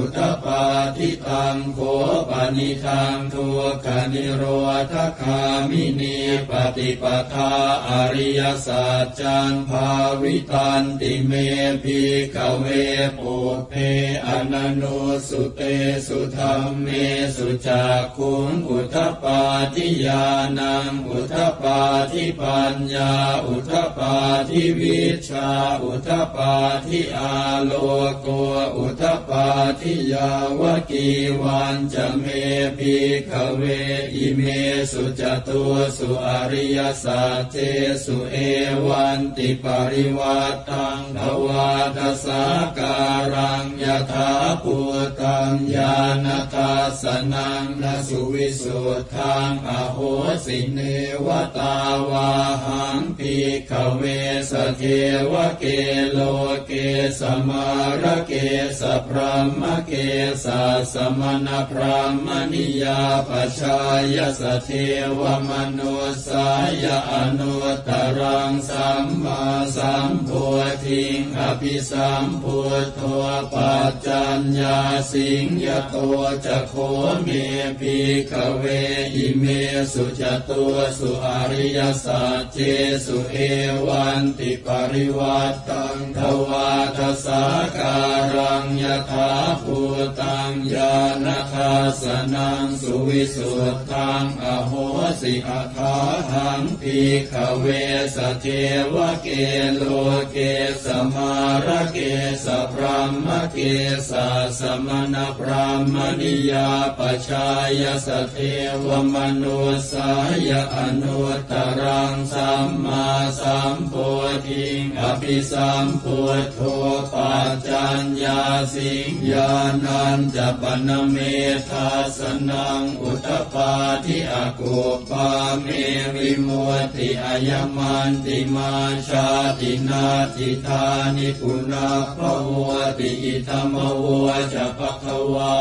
udapādi. Taṃ kho panidaṃ dukkhanirodhagāminī paṭipadā ariyasaccaṃ bhāvitanti me bhikkhave pubbe ananussutesu dhammesu cakkhuṃ udapādi ñāṇaṃ udapādi paññā udapādi vijjā udapādi āloko udapādi. Yāvakīvañca me bhikkhave imesu catūsu ariyasaccesu evantiparivaṭṭaṃ dvādasākāraṃ yathābhūtaṃ ñāṇadassanaṃ na suvisuddhaṃ ahosi. Neva tāvāhaṃ bhikkhave sadevake loke samārake sabrahmake sassamaṇabrāhmaṇiyā pajāya sadevamanussāya anuttaraṃ sammāsambodhiṃ abhisambuddho paccaññāsiṃ. Yato ca kho me bhikkhave imesu catūsu ariyasaccesu evantiparivaṭṭaṃ dvādasākāraṃ yathābhūtaṃ ñāṇadassanaṃ suvisuddhaṃ ahosi. Athāhaṃ bhikkhave sadevake loke samārake sabrahmake sassamaṇabrāhmaṇiyā pajāya sadevamanussāya anuttaraṃ sammāsambodhiṃ abhisambuddho paccaññāsiṃ. Ñāṇañca pana me dassanaṃ udapādi. Akup pā me vimutti ayamantimā jāti natthidāni punabbhavoti. Idamavoca bhagavā.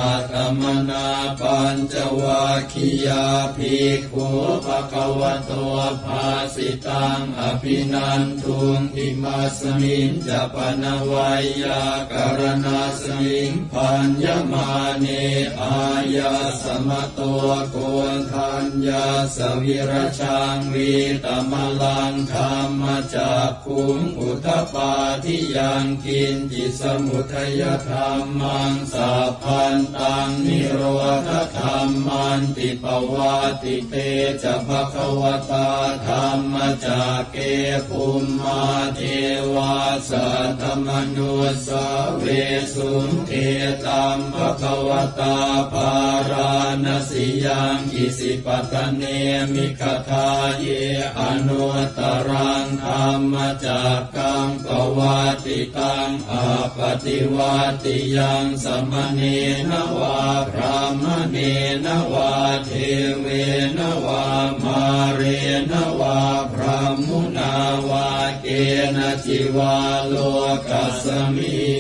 Attamanā pañcavaggiyā bhikkhū bhagavato bhāsitaṃ abhinanduṃ. Imasmiñca pana veyyākaraṇasmiṃ bhaññamāne āyasmato Koṇḍaññassa virajaṃ vītamalaṃ dhammacakkhuṃ udapādi yaṅkiñci samudayadhammaṃ sabbantaṃ nirodhadhammanti. Pavattite ca bhagavatā dhammacak ke bhummā devā saddamanussāvesuṃ: Etaṃ bhagavatā Bārāṇasiyaṃ Isipatane Migadāye anuttaraṃ dhammacakkaṃ pavattitaṃ appaṭivattiyaṃ samaṇena vā brāhmaṇena vā devena vā mārena vā brahmunā vā kenaci vā lokasminti.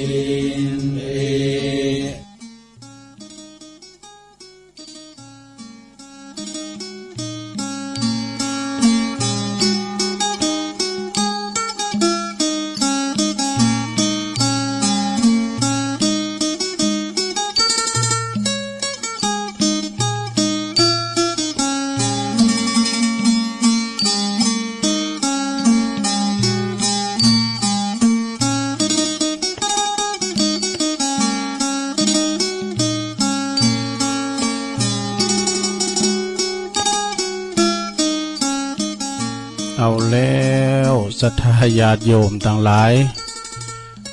ศรัทธาญาติโยมตังหลาย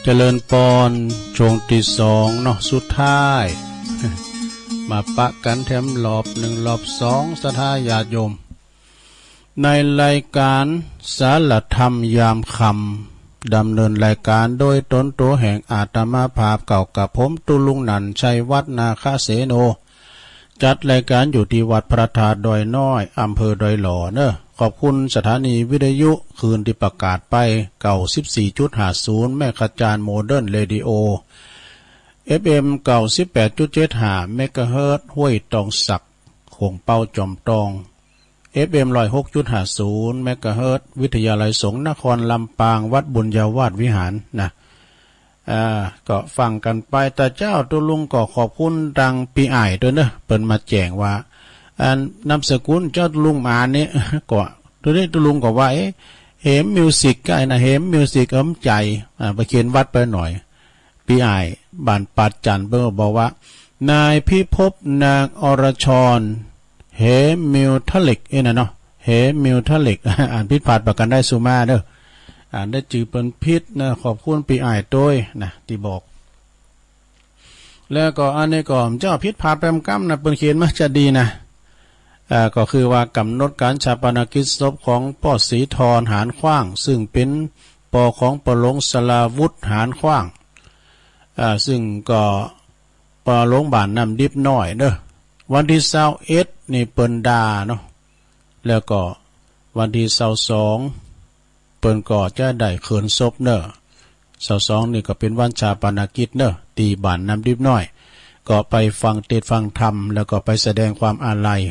เจริญปอน ช่วงตี้สองเนาะ สุดท้าย มาปะกั๋นแถมรอบนึ่งรอบสอง ศรัทธาญาติโยม ในรายก๋านสารธรรมยามค่ำ ดำเนินรายก๋านโดยต๋นตั๋วแห่งอาตมาภาพ เก้ากับผม ตุ๊ลุง นันท์ ชัยวัฒน์ นาคเสโน จัดรายก๋านอยู่ตี้วัดพระธาตุดอยน้อย อำเภอดอยหล่อเนอะ ขอบคุณสถานีวิทยุคืนตี้ประกาศไป เก้าสิบสี่จุดห้าศูนย์ แมกกาจารย์ โมเดิร์นเรดิโอ เอฟเอ็ม เก้าสิบแปดจุดเจ็ดห้า เมกะเฮิรตซ์ ห้วยตองสัก โข่งเป๊าจอมตอง เอฟเอ็ม ร้อยหกจุดห้าศูนย์ เมกะเฮิรตซ์ วิทยาลัยสงฆ์นครลำปาง วัดบุญญาวาสวิหารนะ อ่า ก็ฟังกั๋นไป แต่เจ้าตุ๊ลุงก็ขอบคุณตังปี้อ้ายตวยเนอะ เปิ้นมาแจ้งว่า อันนามสกุลเจ้าตุ๊ลุงมานี่ ก็ ตวยนี้ตุ๊ลุงก็ว่า เอ๊ะ เหมมิวสิก ก็ไอ้นะ เหมมิวสิก เอิ้มใจ๋ อ่า ไปเขียนวัดไปหน่อย ปี้อ้ายบ้านปาดจันทน์เปิ้นก็บอกว่า นายพิภพ นางอรชร เหมมิวทะเล็ก เอ้ยนะเนาะ เหมมิวทะเล็ก อ่านผิดพลาดประการใดสู้มาเด้อ อ่านได้จื่อเปิ้นผิดนะ ขอบคุณปี้อ้ายตวยนะตี้บอก แล้วก็อันนี้ก็เจ้าผิดพลาดแปมกำนะ เปิ้นเขียนมาจะดีนะ อ่า ก็คือว่ากำหนดการฌาปนกิจศพของป้อศรีธร หานขว้าง ซึ่งเป๋นป้อของป้อหลวงสราวุธ หานขว้าง อ่า ซึ่งก็ป้อหลวงบ้านน้ำดิบน้อยเนอะ วันตี้ซาวเอ็ดนี่เปิ้นด่าเนาะ แล้วก็วันตี้ซาวสอง เปิ้นก็จะได้เขินศพเนอะ ซาวสองนี่ก็เป๋นวันฌาปนกิจเนอะ ตี้บ้านน้ำดิบน้อย ก็ไปฟังเทศน์ฟังธรรม แล้วก็ไปแสดงความอาลัย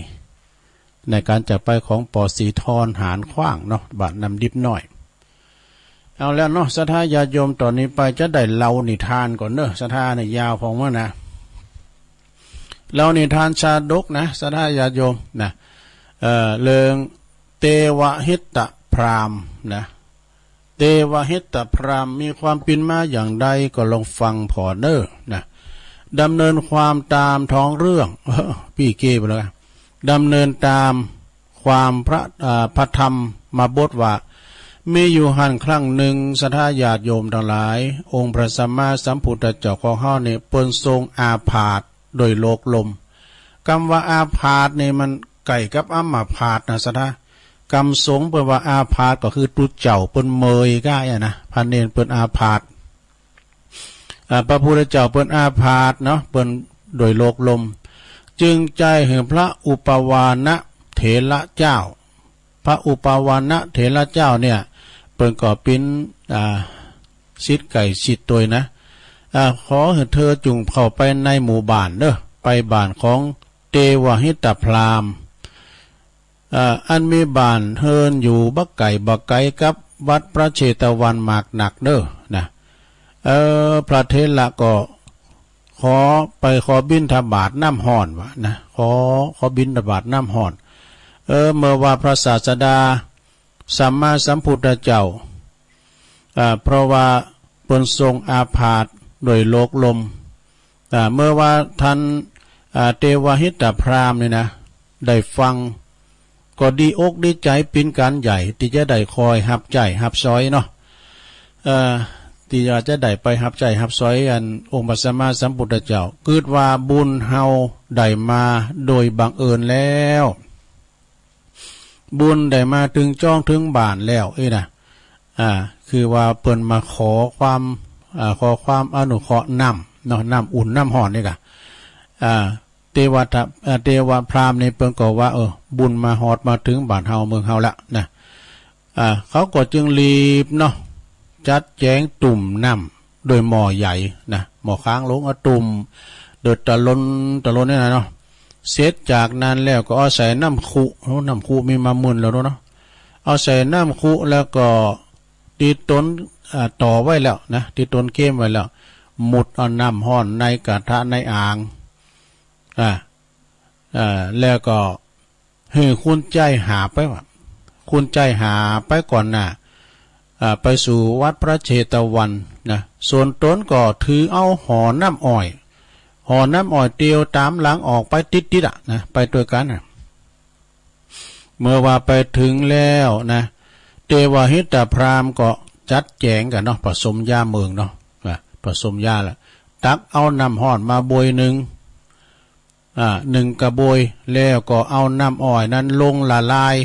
ในการจากไปของป้อศรีธร หานขว้างเนาะ บ้านน้ำดิบน้อย เอาแล้วเนาะ ศรัทธาญาติโยม ต๋อนนี้ไปจะได้เล่านิทานก่อนเนอะ ศรัทธาเนี่ยยาวพอเมื่อนะ เล่านิทานชาดกนะ ศรัทธาญาติโยมนะ เอ่อ เรื่องเตวหิตพราหมณ์นะ เตวหิตพราหมณ์มีความเป๋นมาอย่างใดก็ลองฟังผ่อเน่อนะ ดำเนินความตามท้องเรื่อง ปี้เก้ไปแล้ว ดำเนินตามความพระ อ่า พระธรรมมาบทว่า มีอยู่หั้นครั้งหนึ่ง ศรัทธาญาติโยมตังหลาย องค์พระสัมมาสัมพุทธเจ้าของเฮานี่ เปิ้นทรงอาพาธโดยโรคลม กำว่าอาพาธนี่มันใก้กับอัมพาธนะ ศรัทธา กำสงฆ์เปิ้นว่าอาพาธก็คือตุ๊เจ้าเปิ้นเมอยก้าอี้นะ พระเณรเปิ้นอาพาธ อ่า พระพุทธเจ้าเปิ้นอาพาธเนาะ เปิ้นโดยโรคลม จึงใจ๊หื้อพระอุปาวานะเถระเจ้า พระอุปาวานะเถระเจ้าเนี่ย เปิ้นก็เป๋น อ่า ศิษย์ใก้ชิดตวยนะ อ่า ขอหื้อเธอจุ่งเข้าไปในหมู่บ้านเน่อ ไปบ้านของเตวหิตพราหมณ์ เอ่อ อันมีบ้านเฮือนอยู่บ่ไก๋บ่ไก๋กับวัดพระเชตวันมากนักเน่อนะ เอ่อ พระเถระก็ขอไปขอบิณฑบาตน้ำฮ้อนว่านะ ขอ ขอบิณฑบาตน้ำฮ้อน เออ เมื่อว่าพระศาสดาสัมมาสัมพุทธเจ้า อ่า เพราะว่าเปิ้นทรงอาพาธโดยโรคลม อ่า เมื่อว่าท่าน อ่า เตวหิตพราหมณ์นี่นะ ได้ฟัง ก็ดีอกดีใจ๋เป๋นก๋านใหญ่ ตี้จะได้คอยฮับใจ๊ฮับสอยเนาะ เอ่อ ตี้ว่าจะได้ไปฮับใจ๊ฮับสอย อัน องค์พระสัมมาสัมพุทธเจ้า กึ๊ดว่าบุญเฮาได้มาโดยบังเอิญแล้ว บุญได้มาเถิงจ้องเถิงบ้านแล้ว อี้นะ อ่า คือว่าเปิ้นมาขอความ อ่า ขอความอนุเคราะห์น้ำเนาะ น้ำอุ่นน้ำฮ้อนนี่กะ อ่า เตวะทะ อ่า เตวะพราหมณ์นี่เปิ้นก็ว่า เออ บุญมาฮอดมาเถิงบ้านเฮาเมืองเฮาละนะ อ่า เขาก็จึงรีบเนาะ จัดแจงตุ่มน้ำโดยหม้อใหญ่นะ หม้อคางหลวง เอาตุ่มเดือดตะลนตะลนนี่นะเนาะ เสร็จจากนั้นแล้วก็เอาใส่น้ำคุ โอ้ น้ำคุมีมาหมื่นแล้วเนาะ เอาใส่น้ำคุแล้วก็ตี้ตน อ่า ต่อไว้แล้วนะ ตี้ตนเกมไว้แล้ว หมุดเอาน้ำฮ้อนในกระทะในอ่าง อ่า อ่า แล้วก็หื้อคุณใจ๊หาบไปว่า คุณใจ๊หาบไปก่อนหน้า อ่า ไปสู่วัดพระเชตวันนะ ส่วนตนก็ถือเอาหอน้ำอ้อย หอน้ำอ้อยเตียวต๋ามหลังออกไปติดๆ อะนะ ไปตวยกั๋นนะ เมื่อว่าไปเถิงแล้วนะ เตวหิตพราหมณ์ก็จัดแจงกั๋นเนาะ ผสมยาเมืองเนาะ นะ ผสมยาละ ตักเอาน้ำฮ้อนมาบวยนึ่ง อ่า นึ่งกระบวย แล้วก็เอาน้ำอ้อยนั้นลงละลาย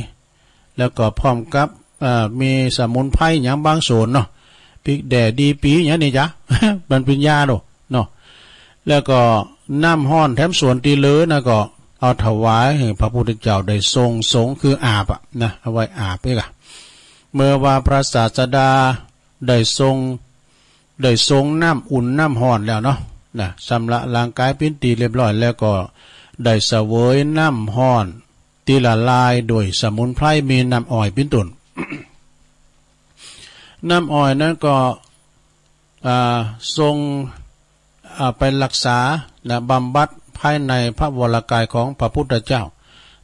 แล้วก็พร้อมกับ เอ่อ มีสมุนไพรหยังบางส่วนเนาะ พริกแด่ ดีปี๋ หยังนี่จ๊ะ มันเป๋นยาโดเนาะ แล้วก็น้ำฮ้อนแถมส่วนตี้เหลือนะก็เอาถวายหื้อพระพุทธเจ้าได้ทรงสงฆ์ คืออาบอะนะ เอาไว้อาบเอกอะ เมื่อว่าพระศาสดาได้ทรง ได้ทรงน้ำอุ่นน้ำฮ้อนแล้วเนาะ นะ ชำระร่างกายเป๋นตี้เรียบร้อยแล้วก็ได้เสวยน้ำฮ้อนตี้ละลายโดยสมุนไพรมีน้ำอ้อยเป๋นต้น น้ำอ้อยนั้นก็ อ่า ทรง อ่า ไปรักษา นะ บำบัดภายในพระวรกายของพระพุทธเจ้า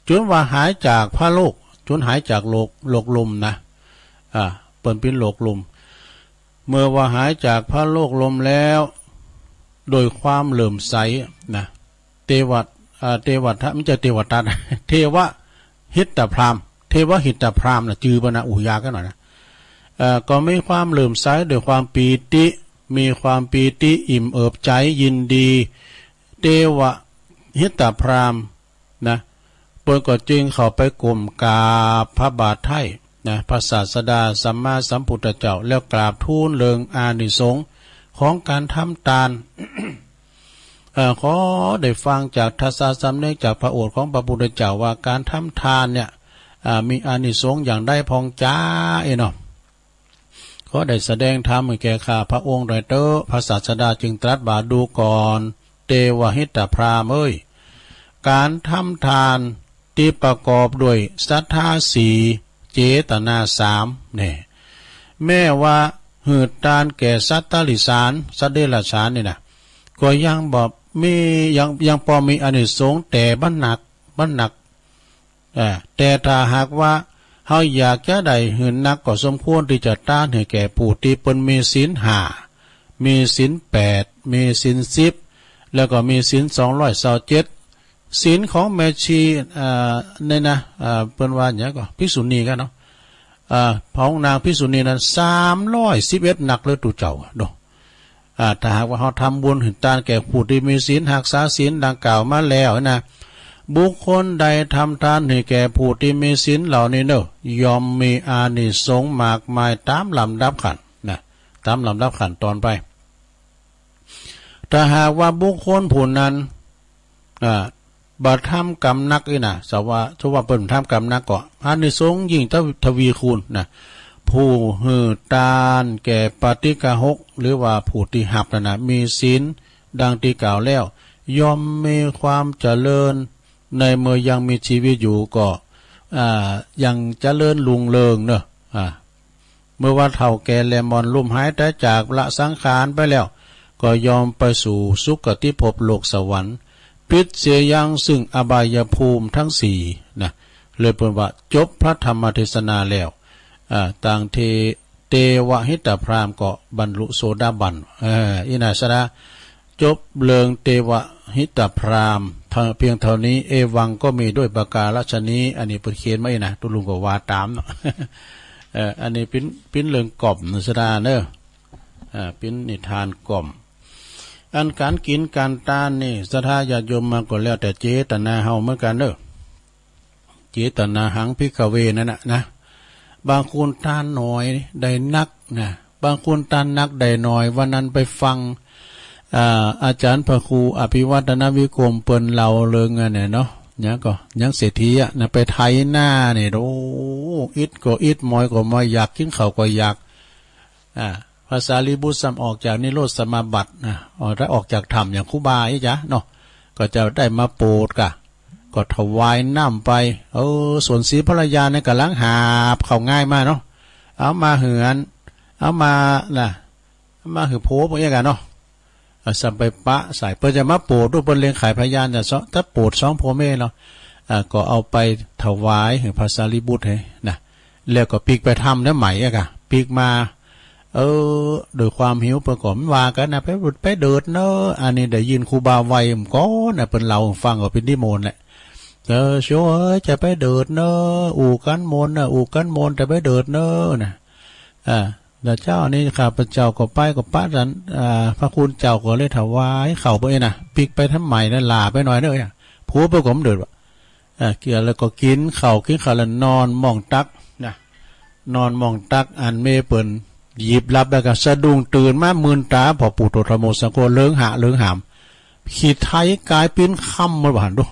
จนว่าหายจากพระโรค จนหายจากโรค โรคลมนะ อ่า เปิ้นเป๋นโรคลม เมื่อว่าหายจากพระโรคลมแล้ว โดยความเลื่อมใสนะ เตวะ อ่า เตวะ ไม่ใช่เตวทัต เทวหิตพราหมณ์ เทวหิตพราหมณ์นะ จื่อเปิ้นนะ อู้ยากกั๋นหน่อยนะ เอ่อ ก็มีความเลื่อมใสด้วยความปีติ มีความปีติอิ่มเอิบใจยินดี เทวหิตพราหมณ์นะ เปิ้นก็จึงเข้าไปก้มกราบพระบาทไถ่นะ พระศาสดาสัมมาสัมพุทธเจ้า แล้วกราบทูลเรื่องอานิสงส์ของการทำทาน เอ่อ ขอได้ฟังจากทัศนสำนึกจากพระโอษฐ์ของพระพุทธเจ้าว่าการทำทานเนี่ย อ่า มีอานิสงส์อย่างใดพ่องจ๊า เอ้ยเนาะ ขอได้แสดงธรรมให้แก่ข้าพระองค์หน่อยเต๊อะ พระศาสดาจึงตรัสว่า ดูก่อน เตวหิตพราหมณ์เอ้ย การทำทานที่ประกอบด้วยศรัทธาสี่ เจตนาสาม เนี่ย แม้ว่าหื้อทานแก่สัตว์ติริสาร สัตว์เดรัจฉานนี่นะ ก็ยังบ่มี ยัง ยังพอมีอานิสงส์ แต่มันหนัก มันหนัก เอ่อ แต่ถ้าหากว่าเฮาอยากจะได้หื้อนัก ก็สมควรที่จะทานให้แก่ผู้ที่เปิ้นมีศีลห้า มีศีลแปด มีศีลสิบ แล้วก็มีศีลสองร้อยซาวเจ็ด ศีลของแม่ชี เอ่อ นี่นะ เอ่อ เปิ้นว่าหยังก่อ ภิกษุณีกันเนาะ เอ่อ ของนางภิกษุณีนั้น สามร้อยสิบเอ็ดนักเลย ตุ๊เจ้าเนาะ อ่า ถ้าหากว่าเฮาทำบุญหื้อทานแก่ผู้ที่มีศีล รักษาศีลดังกล่าวมาแล้วนะ บุคคลใดทำทานให้แก่ผู้ที่มีศีลเหล่านี้เนอะ ย่อมมีอานิสงส์มากมายตามลำดับขั้นนะ ตามลำดับขั้นตอนไป ถ้าหากว่าบุคคลผู้นั้น อ่า บ่ทำกรรมหนักอี้นะ สะว่า สะว่าเปิ้นทำกรรมหนักก็ อานิสงส์ยิ่งทวีคูณนะ ผู้หื้อทานแก่ปาฏิฆาหก หรือว่าผู้ที่ฮับนั่นนะ มีศีลดังที่กล่าวแล้ว ย่อมมีความเจริญในเมื่อยังมีชีวิตอยู่ก็ อ่า ยังเจริญรุ่งเรืองเนอะ อ่า เมื่อว่าเฒ่าแก่แหล่มอ่อนลุ่มหายตายจากละสังขารไปแล้ว ก็ย่อมไปสู่สุคติภพโลกสวรรค์ ปิดเสียยังซึ่งอบายภูมิทั้งสี่นะ เลยเปิ้นว่าจบพระธรรมเทศนาแล้ว อ่า ตังเท เตวหิตพราหมณ์ก็บรรลุโสดาบัน เออ อี้นะสะดา จบเรื่องเตวหิตพราหมณ์ เท่า เพียงเท่านี้ เอวังก็มีด้วยประการฉะนี้ อันนี้เปิ้นเขียนมาอี้นะ ตุ๊ลุงก็ว่าตามเนาะ เอ่อ อันนี้เป๋น เป๋นเรื่องกล่อมนะสะดาเนอะ อ่า เป๋นนิทานกล่อม อันก๋านกิ๋นก๋านตานนี่ ศรัทธาญาติโยมมาก็แล้วแต่เจตนาเฮาเหมือนกั๋นเนอะ เจตนาหังภิกขเวนั่นน่ะนะ บางคนตานน้อยได้นักนะ บางคนตานนักได้น้อย วันนั้นไปฟัง อ่า อาจารย์พระครูอภิวัฒนวิกรมเปิ้นเล่าเรื่องอันเนี่ยเนาะ หยังก็ หยังเศรษฐีอะนะ ไปไถนาเนี่ย โอ้ อิดก็อิด มอยก็มอย อยากกิ๋นข้าวก็อยาก อ่า พระสารีบุตรซ้ำออกจากนิโรธสมาบัตินะ ออก ได้ออกจากถ้ำอย่างครูบาอี้จ๊ะเนาะ ก็จะได้มาโปรดกะ ก็ถวายน้ำไป เออ ส่วนศรีภรรยาเนี่ยก๋ำลังหาบข้าวง่ายมาเนาะ เอามาเฮือน เอามาน่ะ เอามาหื้อโผเปิ้นอย่างกั๋นเนาะ อ่า ซ้ำไปปะใส่ เปิ้นจะมาโปรด เปิ้นเล็งขายพยานจะซะ ถ้าโปรดสองผัวเมียเนาะ อ่า ก็เอาไปถวายหื้อพระสารีบุตรให้นะ แล้วก็ปิ๊กไปถ้ำนั้นใหม่อะกะ ปิ๊กมา เออ ด้วยความหิวเปิ้นก็บ่ว่ากั๋นนะ ไป ไปเดิดเนอะ อันนี้ได้ยินครูบาไหว้ก่อนนะ เปิ้นเล่าฟังก็เป๋นนิมนต์แหละ เออ โชว์เอ้ย จะไปเดิดเนอะ อู่กันมนต์นะ อู่กันมนต์ จะไปเดิดเนอะนะ อ่า แล้วเจ้านี้ข้าพเจ้าก็ไปก็ปะท่าน อ่า พระคุณเจ้าก็เลยถวายข้าวไปนะ ปิ๊กไปทำไมนะ หล่าไปหน่อยเนอะ ผู้ไปก็บ่เดิดว่ะ อ่า เกี่ยวแล้วก็กินข้าว กินข้าวแล้วนอนหม่องตักนะ นอนหม่องตักอันเมเปิ้นหยิบหลับแล้วก็สะดุ้งตื่นมา มื่นตา พ่อปู่โตธรรมโมสังโฆ เหลืองหะเหลืองหาม ขี้ไถกายปิ้นค่ำหมดว่าหั่นดู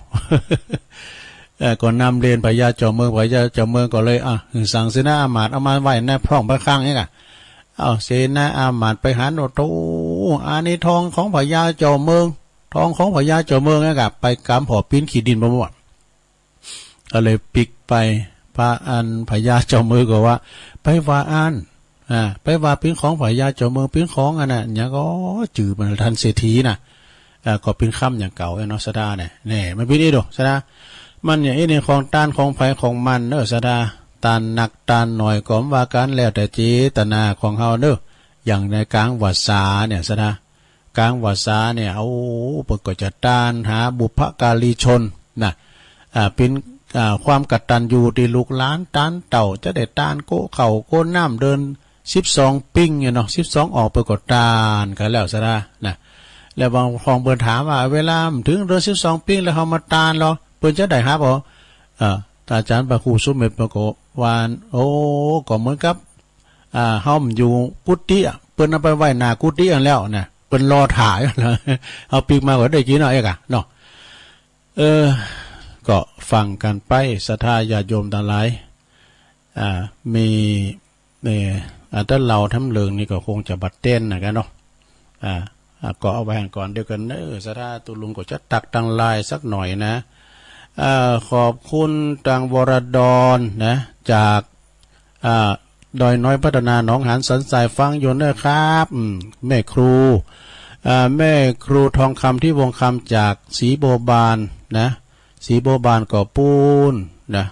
เอ่อ ก็นำเรียนพญาเจ้าเมือง พญาเจ้าเมืองก็เลย อ่ะ หื้อสั่งเสนาอามาตย์เอามาไว้ในพร่องพระคลังนี่กะ เอาเสนาอามาตย์ไปหัน โอ้โธ่ อันนี้ทองของพญาเจ้าเมือง ทองของพญาเจ้าเมืองนี่กะ ไปกำผ่อปิ้นขี้ดินบ่หมด ก็เลยปิ๊กไป พระอันพญาเจ้าเมืองก็ว่า ไปว่าอัน อ่า ไปว่าปิ้นของพญาเจ้าเมือง ปิ้นของอันน่ะ หยังก็จื่อมันท่านเศรษฐีน่ะ อ่า ก็ปิ้นค่ำอย่างเก่าเนาะ สะดาเนี่ย แน่ มันปิ้นอีโด สะดา มันอย่างอี้นี่ของต้านของไผของมันเนอะ สะดา ต้านนักต้านน้อยก็ว่ากัน แล้วแต่เจตนาของเฮาเนอะ อย่างในกลางพรรษาเนี่ย สะดา กลางพรรษาเนี่ย โอ้ เปิ้นก็จะต้านหาบุพการีชนนะ อ่า เป็น อ่า ความกตัญญูตี้ลูกหลานต้านเต้า จะได้ต้านโกะข้าวโกะน้ำเดือนสิบสองปิ้งเนี่ยเนาะ สิบสองออก เปิ้นก็ต้านกันแล้วสะดานะ แล้วบางครั้งเปิ้นถามว่า เวลามันถึงเดือนสิบสองปิ้งแล้วเฮามาต้านเหรอ เปิ้นจะได้ฮับบ่ อ่า อาจารย์พระครูสมเด็จเปิ้นก็ว่า โอ้ ก็เหมือนกับ อ่า เฮาอยู่กุฏิอะ เปิ้นเอาไปไว้หน้ากุฏิอันแล้วนะ เปิ้นรอถ่าอยู่แล้ว เฮาปิ๊กมาก็ได้กินเอาเองอะเนาะ เออ ก็ฟังกันไป ศรัทธาญาติโยมทั้งหลาย อ่า มี เอ่อ อ่า ถ้าเล่าทำเรื่องนี้ก็คงจะบ่เต็มนะกันเนาะ อ่า อ่า ก็เอาไว้ก่อนเดียวกันเนอะ ศรัทธาตุลุงก็จะตักตังไลน์สักหน่อยนะ อ่า ขอบคุณตังวรดรนะ จาก อ่า ดอยน้อยพัฒนาหนองหานสันทรายฟังอยู่เนอะครับ อืม แม่ครู อ่า แม่ครูทองคำที่วงคำจากศรีบัวบานนะ ศรีบัวบานก็ปูนนะ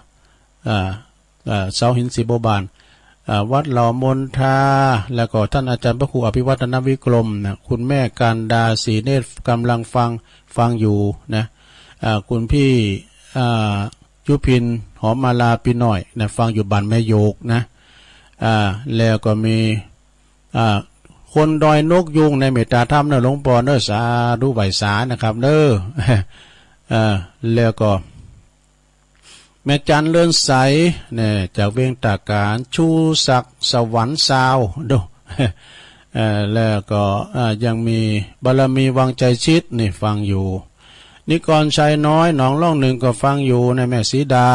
อ่า อ่า เสาหินศรีบัวบาน อ่า วัดเหล่ามนทา แล้วก็ท่านอาจารย์พระครูอภิวัฒนวิกรมนะ คุณแม่การดาศรีเนตรกำลังฟัง ฟังอยู่นะ อ่า คุณพี่ อ่า ยุพิน หอมมาลาปีน้อยนะ ฟังอยู่บ้านแม่โยกนะ อ่า แล้วก็มี อ่า คนดอยนกยูงในเมตตาธรรมนะหลวงปอเนอะ สาธุไหว้สานะครับเนอะ อ่า แล้วก็ แม่จันเรือนใสเนี่ย จากเวียงตากาญ ชูศักดิ์สวรรค์ซาวดู เอ่อ แล้วก็ อ่า ยังมีบารมีวังใจชิดนี่ฟังอยู่ นิกรชัยน้อยหนองล่องหนึ่งก็ฟังอยู่นะ แม่สีดา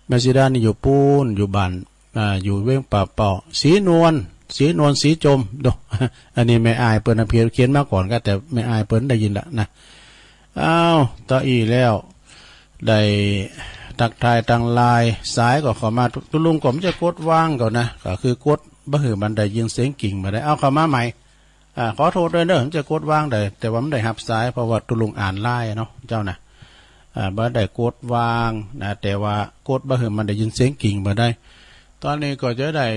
แม่สีดานี่อยู่ปูน อยู่บ้าน อ่า อยู่เวียงป่าเป่า สีนวล สีนวล สีจมดู อันนี้แม่อายเปิ้นนะ เขียน เขียนมาก่อนก็ แต่แม่อายเปิ้นได้ยินละนะ อ้าว ตะอี้แล้ว ได้ทักทายตังไลน์ สายก็เข้ามา ตุลุงก็บ่ใจ้กดวางก่อนนะ ก็คือกดบ่หื้อมันได้ยินเสียงกิ่งบ่ได้ เอาเข้ามาใหม่ อ่า ขอโทษด้วยเด้อ บ่ใจ้กดวางได้ แต่ว่ามันได้รับสาย เพราะว่าตุลุงอ่านไลน์เนาะ เจ้านะ อ่า บ่ได้กดวางนะ แต่ว่ากดบ่หื้อมันได้ยินเสียงกิ่งบ่ได้ ตอนนี้ก็จะได้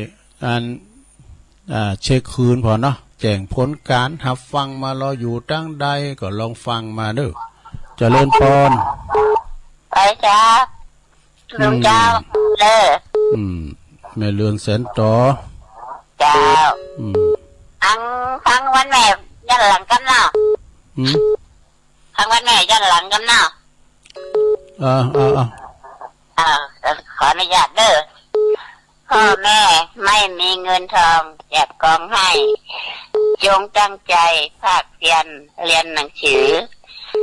อัน อ่า เช็คคืนพอเนาะ แจ้งผลการรับฟังมารออยู่ตังใดก็ลองฟังมาเด้อ เจริญพร ไปจ้า อืม ลุงเจ้า เด้อ อืม แม่เรือนแสนต่อ เจ้า อืม อัง ฟังวันแม่ย้อนหลังกำเนาะ อืม ฟังวันแม่ย้อนหลังกำเนาะ เออ เออ เออ อ่า ขออนุญาตเด้อ พ่อแม่ไม่มีเงินทองแจกกองให้ จงตั้งใจภาคเพียรเรียนหนังสือ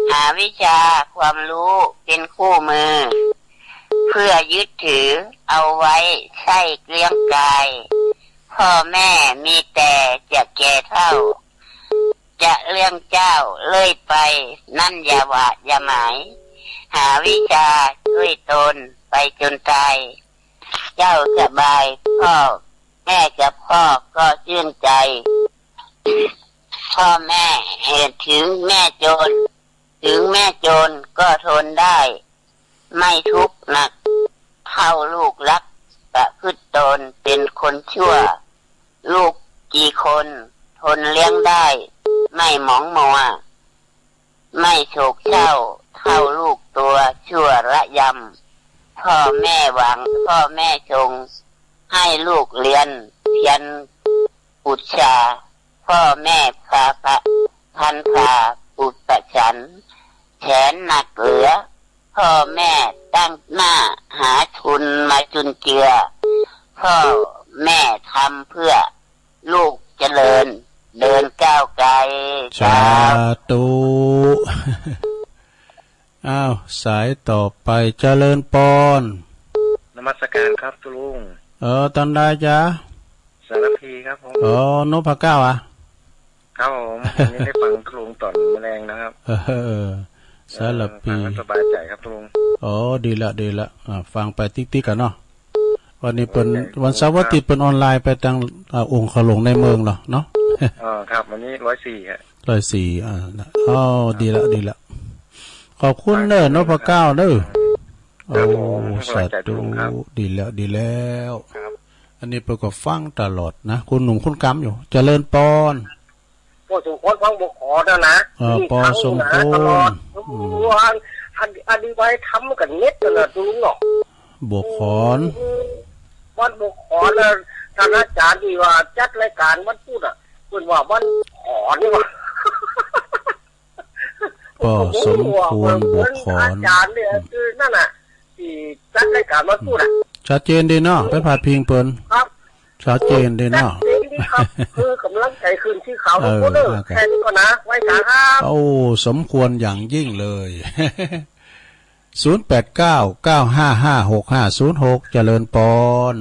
หาวิชาความรู้เป็นคู่มือ เพื่อยึดถือเอาไว้ใช้เลี้ยงกาย พ่อแม่มีแต่จะแก่เฒ่า จะเลี้ยงเจ้าเรื่อยไป นั้นอย่าหวาดอย่าหมาย หาวิชาช่วยตนไปจนตาย เจ้าสบาย พ่อแม่กับพ่อก็ชื่นใจ พ่อแม่ เอ่อ ถึงแม่จน ถึงแม่จนก็ทนได้ ไม่ทุกข์หนัก เท่าลูกรักประพฤติตนเป็นคนชั่ว ลูกกี่คนทนเลี้ยงได้ ไม่หมองมัว ไม่โศกเศร้า เท่าลูก ตัวชั่วระยำ พ่อแม่หวัง พ่อแม่ชง ให้ลูกเรียนเพียรอุตสาห์ พ่อแม่พาพะพันพาอุปถัมภ์ แสนหนักเหลือ พ่อแม่ตั้งหน้าหาทุนมาจุนเจือ พ่อแม่ทำเพื่อลูกเจริญ เดินก้าวไกล สาธุ อ้าว สายต่อไป เจริญปอน นมัสการครับลุง เออ ตอนใดจ๊ะ สารพีครับผม อ๋อ นพเก้าอ่ะ ครับผม วันนี้ได้ฟังลุงตอนแรงนะครับ เออ สารพี เออ ฟังแล้วสบายใจครับลุง อ๋อ ดีละ ดีละ อ่า ฟังไปติ๊กๆ กันเนาะ วันนี้เปิ้น ขอบคุณครับ วันเสาร์อาทิตย์เปิ้นออนไลน์ไปตาง อ่า องค์ขะหลวงในเมืองเนาะ เนาะ อ๋อ ครับ วันนี้ร้อยสี่ฮะ ร้อยสี่ อ่า นะ อ๋อ ครับ ดีละ ดีละ ขอบคุณเด้อ ครับ นพเก้าเด้อ ครับผม โอ้ สาธุ ขอบใจลุงครับ ดีแล้ว ดีแล้ว ครับ อันนี้เปิ้นก็ฟังตลอดนะ คุณหนุ่มคุณกำอยู่ เจริญปอน ปอสมควรฟังบ่ขอนะนะ เออ นี่ ปอสมควร ฟังอยู่นะตลอด อืม อัน อัน อันนี้ไว้ทำกันเน็ตนะลุงเนาะ บ่ขอน อืม วันบ่ขอนนะ ท่านอาจารย์ที่ว่าจัดรายการวันพุธอะ เปิ้นว่าวันขอนนี่หว่า ปอสมควรบ่ขอน อาจารย์เนี่ย อืม คือนั่นน่ะ ที่จัดรายการวันพุธอะ ชัดเจนดีเนาะ ไปพาดพิงเปิ้น ครับ ชัดเจนดีเนาะ ชัดเจนดีครับ คือกำลังใจขึ้นที่เขา เออ ทุกคนเด้อ โอเค แค่นี้ก่อนนะ ไหว้สาครับ โอ้ สมควรอย่างยิ่งเลย ศูนย์แปดเก้า เก้าห้าห้า หกห้าศูนย์หก เจริญปอน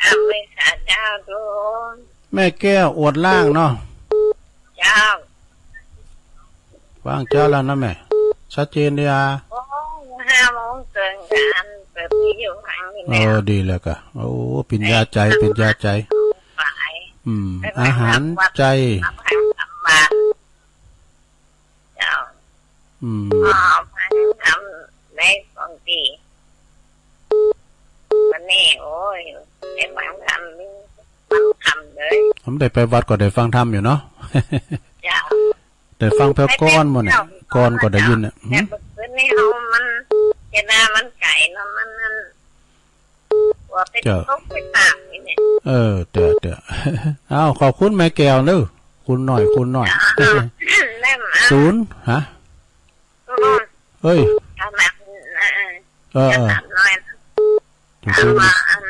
ครับ ไหว้สาเจ้าทุกคน แม่แก้วอวดล่างเนาะ เจ้า ฟังเจ้าแล้วนะแม่ ชัดเจนดีอ่ะ โอ้ ห้าโมงเกินกัน เปิดวิทยุฟังนี่ เออ แล้ว ดีแล้วกะ โอ้ เป็นยาใจ เป็นยาใจ ไป อืม แล้วก็ อาหารใจ รับฟังธรรมะ เจ้า อืม อ๋อ ฟังธรรมในบางที วันนี้ โอ้ย ได้ฟังธรรมนี่ ฟังธรรมเลย ผมได้ไปวัดก็ได้ฟังธรรมอยู่เนาะ เจ้า ได้ฟังแป๊บก่อนมื้อเนี่ย ก่อนก็ได้ยินเนี่ย แต่เมื่อคืนนี้เฮามัน เจนามันไก่เนาะ มันนั่น ว่าเป็น เจ้า ตกไปตามนี่เนี่ย เออ เจ้า เจ้า อ้าว ขอบคุณแม่แก้วเด้อ คุณหน่อย คุณหน่อย เจ้า ได้มา ศูนย์ ฮะ อืม เอ้ย ทำแบบ เออ เออ เออ จะถามหน่อย ถึง ถามว่า อัน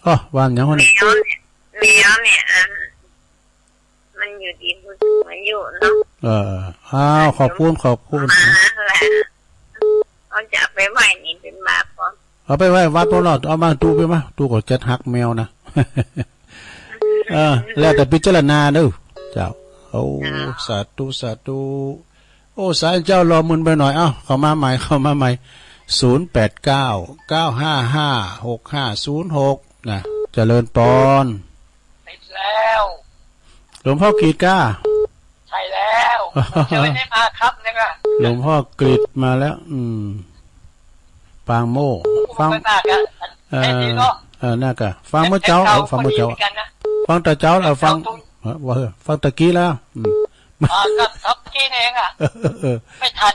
อ๋อ ว่าหยังวะเนี่ย แมวเนี่ย แมวเนี่ย อัน มันอยู่ดีผู้สูงอายุเนาะ เออ อ้าว ขอบคุณ ขอบคุณ มาแล้ว เขาจะเอาไปไว้นี่เป็นบาปบ่ เอาไปไว้วัดบ่รอด เอามาตู้ไปมา ตู้ก็จัดฮักแมวนะ เออ แล้วแต่พิจารณาเด้อ เจ้า โอ้ เจ้า สาธุ สาธุ โอ้ สายเจ้ารอมึนไปหน่อย เอ้า เข้ามาใหม่ เข้ามาใหม่ ศูนย์แปดเก้า เก้าห้าห้า หกห้าศูนย์หก นะ เจริญปอน ติดแล้ว หลวงพ่อกฤษก้า ใช่แล้ว เชิญได้มาครับเนี่ยนะ หลวงพ่อกฤษมาแล้ว อืม ปางโม่ ฟัง เออ แค่นี้เนาะ เออ น่ากะ ฟังเมื่อเช้า แค่เช้า เออ ฟังเมื่อเช้า พอดีเหมือนกันนะ ฟังแต่เช้า เออ ฟัง เช้าตรง เออ ว่าเถอะ ฟังตะกี้แล้ว อืม อ่า ก็เมื่อกี้นี่เองอะ เออ ไม่ทัน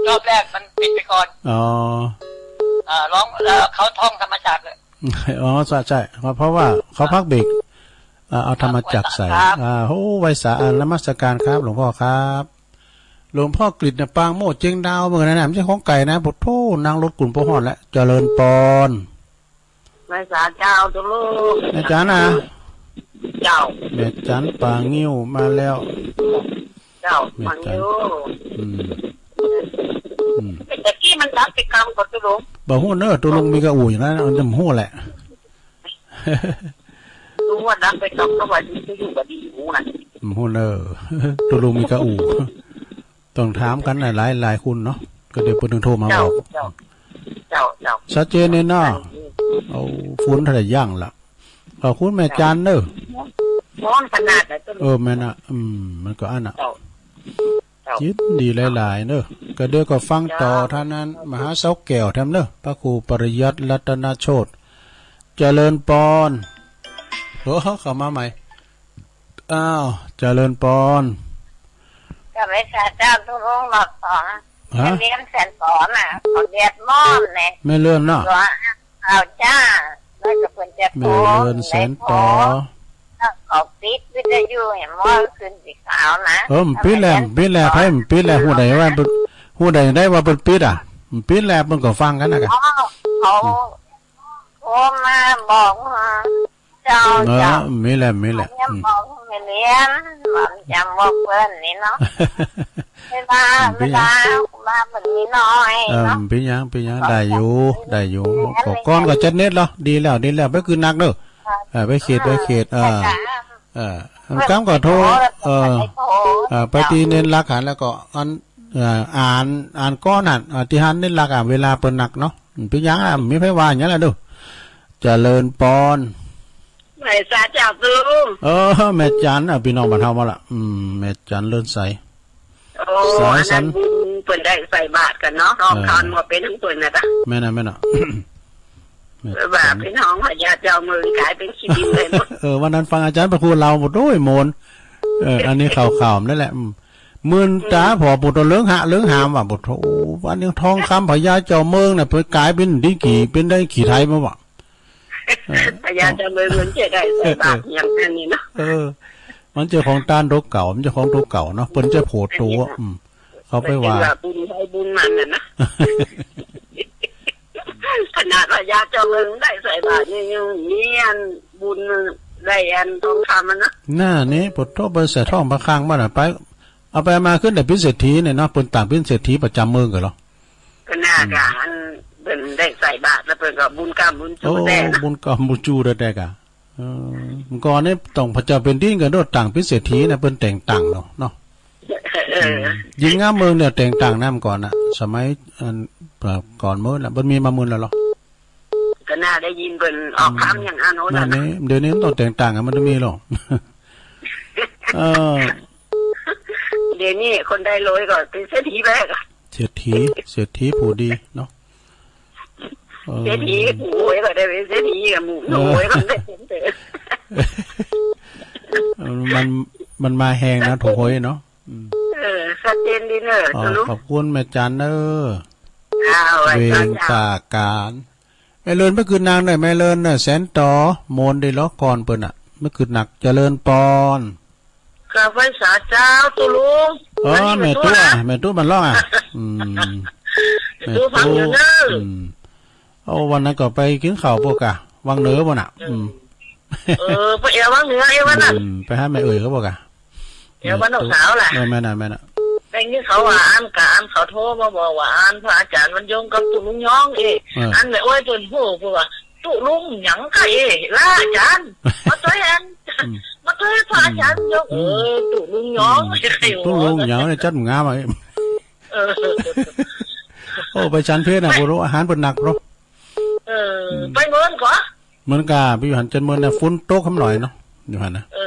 รอบแรกมันปิดไปก่อน อ๋อ อ่า ร้อง เอ่อ เขาท่องธรรมจักรเลย อ๋อ ใช่ ใช่ เพราะว่าเขาพักเบรก อ่า เอาธรรมจักรใส่ ครับ อ่า โอ้ ไหว้สา อ่า นมัสการครับ หลวงพ่อครับ หลวงพ่อกฤษเนี่ย ปางโม่เจ๊งดาวเหมือนกันนะ ไม่ใช่ของไก่นะ โอ้โธ่ นั่งรถกุ่นพอฮอดแล้ว เจริญปอน ไหว้สาเจ้า เจ้าลูก แม่จันนะ เจ้า แม่จันปางิ้วมาแล้ว เจ้า แม่จัน ปางิ้ว อืม อืม แต่กี้มันดับไปกำกับเจ้าลูก บ่ฮู้เนอะ ตกลงมีกะอู่อยู่นะ มันจะฮู้แหละ ฮู้ว่าดับไปกำ ก็ว่าดีจะอยู่ก็ดีอยู่นะ บ่ฮู้เนอะ ตกลงมีกะอู่ ต้องถามกันหลายๆ หลายคนเนาะ ก็เดี๋ยวเปิ้นถึงโทรมาบอก เจ้า เจ้า เจ้า เจ้า ชัดเจนเลยเนาะ เอา ฝนเท่าไหร่ย่างละ ขอบคุณแม่จันเด้อ ร้อนขนาดไหนก็ เออ แม่นอะ อืม มันก็อันน่ะ เจ้า เจ้า ยินดีหลายๆ เด้อ ก็เดี๋ยวก็ฟังต่อ เจ้า เท่านั้น มาหาเสาแก้วแถมเด้อ พระครูปริยัติรัตนโชติ เจริญปอน โอ้ เข้ามาใหม่ อ้าว เจริญปอน กับไอ้สาเจ้าทุกองค์รอบสอง ฮะ แม่เรือนแสนต๋อน่ะ เขาเดือดร้อนแหละ แม่เรือนเนาะ ตัว เอาจ้า แล้วก็เพิ่นจะ แม่เรือนแสนต๋อ โทร แล้วเขาปิดวิทยุให้หมอขึ้นสีขาวนะ เออ มันปิดแล้ว มันปิดแล้ว ไผมันปิดแล้ว ฮู้ได้ว่าเพิ่น ฮู้ได้ไดว่าเพิ่นปิดอ่ะ มันปิดแล้ว เพิ่นก็ฟังกันนะกะ อ๋อ เขา โทรมาบอกว่า เจ้า เออ เจ้า มีแหละ มีแหละ เนี่ย อืม บอกแม่เรือน บอกจำบอกเพิ่นนี่เนาะ ไม่ว่า อืม ไม่ว่า เป็นหยัง ว่ามันมีน้อย เออ เนาะ เป็นหยัง เป็นหยัง ได้อยู่ ได้อยู่ ขอก่อนก็จัดเน็ตเหรอ ดีแล้ว ดีแล้ว ไปคืนนักเด้อ เออ ไปเขต ไปเขต เออ เออ กำก็โทร เออ เออ ไปตีเน้นหลักหันแล้วก็อัน เอ่อ อ่าน อ่านก้อนหัน อ่า ที่หันเน้นหลักอ่ะ เวลาเปิ้นหนักเนาะ เป็นหยังอ่ะ มีไผว่าหยังล่ะเด้อ เจริญปอน ไหว้สาเจ้าตู เออ แม่จัน อ่ะ พี่น้องบ้านเฮามาละ อืม แม่จันเลิศใส โอ้ สายสัน อันนั้นบุญเปิ้นได้ใส่บาตรกันเนาะ ร้อง เออ ทานหมดเป็นทั้งเปิ้นนะจ๊ะ แม่นน่ะ แม่นน่ะ แม่จัน ว่าพี่น้องพญาเจ้าเมืองกลายเป็นขี้ดินเลยหมด เออ วันนั้นฟังอาจารย์พระครูเล่าหมด โอ้ย โมน เออ อันนี้ข่าวๆ นั่นแหละ อืม มื่นต๋า อืม ผ่อปูโตเหลืองหะเหลืองหามว่ะ ปูโต โอ้ อันนี้ทองคำพญาเจ้าเมืองน่ะ เปิ้นกลายเป็นดินขี้ เป็นได้ขี้ไถมาว่ะ เออ พญาเจ้าเมืองมันจะได้ใส่บาตรอย่างนั้นนี่เนาะ เออ มันเจ้าของตานตัวเก่า มันเจ้าของตัวเก่าเนาะ เปิ้นจะโผล่ตัว อืม เขาไปว่า เปิ้นว่าบุญไผบุญมันน่ะนะ ขนาดพญาเจ้าเมืองได้ใส่บาตรนี่ยังมีอันบุญได้อันทองคำมันนะ น่านี่ ปูโต เปิ้นใส่ท้องพระคลังมาน่ะ ไป เอาไปมาขึ้นได้เป็นเศรษฐีเนี่ยเนาะ เปิ้นต่างเป็นเศรษฐีประจำเมืองกันเหรอ ก็น่า อืม ก็อันเปิ้นได้ใส่บาตรแล้วเปิ้นก็บุญกรรมบุญจู โอ้ แท้นะ บุญกรรมบุญจูแท้ๆ กะ เออ เมื่อก่อนนี่ต้องพระเจ้าแผ่นดินก็โดดต่างเป็นเศรษฐีนะ เปิ้นแต่งตั้งเนาะ เนาะ เออ อืม ยิ่งงามเมืองเนี่ยแต่งตั้งนะเมื่อก่อนน่ะ สมัยอัน ก่อนเมิดน่ะ เปิ้นมีมาหมื่นแล้วเหรอ ก็น่าได้ยินเปิ้นออกคำอย่างอันโน้น นั่น น่ะ นี่ เดี๋ยวนี้มันต้องแต่งตั้งอ่ะ มันจะมีหรอ เออ เดี๋ยวนี้คนได้รวยก็เป็นเศรษฐีไปก็ เศรษฐี เศรษฐีผู้ดีเนาะ เออ เศรษฐีผู้รวยก็ได้เป็นเศรษฐีกับหมู่ เออ รวยก็ได้เป็นเศรษฐี มัน มันมาแฮงนะ ถูกหวยเนาะ อืม เออ ชัดเจนดีเนอะ อ๋อ สรุป ขอบคุณแม่จันเนอะ อ้าว เวงตาการ แม่เลินไปคืนนางหน่อย แม่เลินน่ะ แสนต๋อ โมนได้ล้อก่อนเปิ้นน่ะ ไปคืนนัก เจริญปอน กราบไหว้สาเจ้าตุ๊ลุง เออ วันนี้ แม่ตุ๊ แม่ตุ๊ แม่ตุ๊ มันร้องอ่ะ อืม แม่ตุ๊ แม่ตุ๊ ฟังอยู่เนอะ อืม โอ้ วันนั้นก็ไปกินข้าวพวกกะ วังเหนือบ่น่ะ เออ อืม เออ ไปแอววังเหนือ เอววันนั้น อืม ไปหาแม่เอ๋ยเขาบ่กะ แอวบ้านน้องสาวล่ะ เออ แม่น่ะ แม่น่ะ ได้ยินเขาว่าอันกะ อันเขาโทรมาบอกว่าอันพระอาจารย์วันยงกับตุ๊ลุงยองเอ้ย เออ อันแม่เอ๋ยเปิ้นฮู้ เปิ้นว่าตุ๊ลุงหยังกะเอ้ย ล่ะอาจารย์ มาช่วยอัน อืม มาช่วยพระอาจารย์วันยง อืม เออ ตุ๊ลุงยอง อืม ตุ๊ลุงหยังเนี่ยจัดงามอ่ะ เออ โอ้ ไปฉันเพลน่ะ บ่ฮู้ อาหารเปิ้นหนักเนาะ เออ อืม ไปเมินก่อ เหมือนกะ ไปอยู่หั้นจันเมินน่ะ ฝนตกคำหน่อยเนาะ อยู่หั้นนะ เอ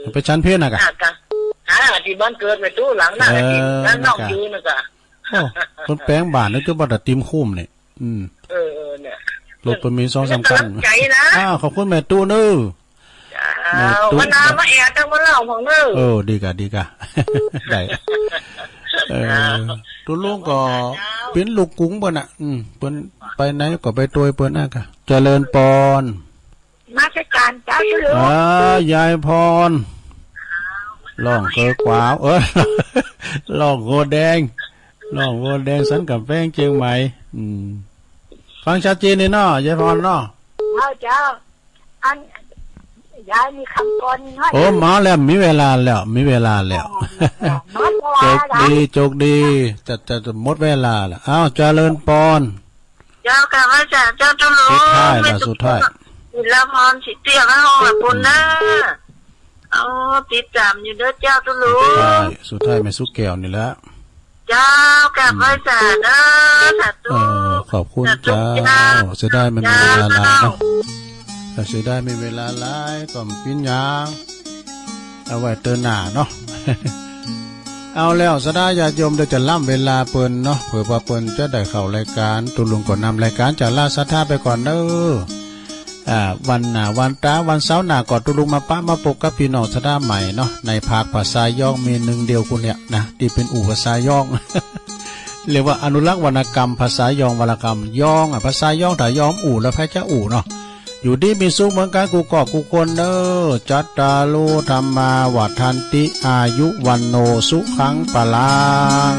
อ ไปฉันเพลน่ะกะ อ่ะกะ อ่า ที่บ้านเกิดแม่ตุ๊หลังน่ะ เออ ที่บ้านน้องอยู่น่ะกะ โอ้ เปิ้นแปลงบ้านนึกว่าแต่ติมคุ้มนี่ อืม เออ เออ เนี่ย รถเปิ้นมีสองสามคัน กำลังใจนะ อ้าว ขอบคุณแม่ตุ๊เนอะ เจ้า แม่ตุ๊ วันหน้ามาแอวจังมาเล่าของเนอะ เออ ดีกะ ดีกะ ได้ เออ เจ้า ตุ๊ลุงก็ เจ้า เป็นลูกกรุงเปิ้นน่ะ อืม เปิ้นไปไหนก็ไปตวยเปิ้นน่ะกะ เจริญปอน นมัสการเจ้าตุ๊ลุง อ่า ยายพร ร้องเกอขวาว เออ ร้องโหแดง ร้องโหแดงสันกำแพงเชียงใหม่ อืม ฟังชัดเจนเลยเนาะ ยายพรเนาะ เจ้า เจ้า อัน ยายมีคำกลอนน้อย โอ้ มาแล้ว มีเวลาแล้ว มีเวลาแล้ว อ๋อ หมดเวลาแล้ว โชคดี โชคดี จะ จะ จะหมดเวลาแล้ว อ้าว เจริญปอน เจ้ากราบไหว้สาเจ้าตุ๊ลุง สุดท้ายละ แม่ตุ๊ สุดท้าย ศิลาพร สิเตี้ย บ้านห้องละปุนเด้อ อืม เอา ติดตามอยู่เด้อเจ้าตุ๊ลุง สุดท้าย สุดท้ายแม่สุแก้วนี่แหละ เจ้ากราบไหว้สาเด้อ สาธุ เออ ขอบคุณ สาธุ เจ้า เจ้า เสียดายมันมีเวลาหลายเนาะ เจ้า แต่เสียดายมีเวลาหลายก็บ่เป็นหยัง เอาไว้เทื่อหน้าเนาะ เอาแล้ว ศรัทธาญาติโยม เดี๋ยวจะล้ำเวลาเปิ้นเนาะ เผื่อว่าเปิ้นจะได้เข้ารายการ ตุ๊ลุงก็นำรายการจะลาศรัทธาไปก่อนเด้อ อ่า วันหน้าวันต๋า วันเสาร์หน้าก็ตุ๊ลุงมาปะมาปกกับพี่น้องศรัทธาใหม่เนาะ ในภาคภาษายองมีหนึ่งเดียวกูเนี่ยนะ ที่เป็นอู่ภาษายอง เรียกว่าอนุรักษ์วรรณกรรมภาษายอง วรรณกรรมยองอะ ภาษายองถ้ายองอู้แล้วแพ้จะอู้เนาะ อยู่ดีมีสุขเหมือนกันกู้ก๊อกกู้คนเนอะ จัตตารุ ธัมมา วัฑฒันติ อายุ วัณโณ สุขัง พลัง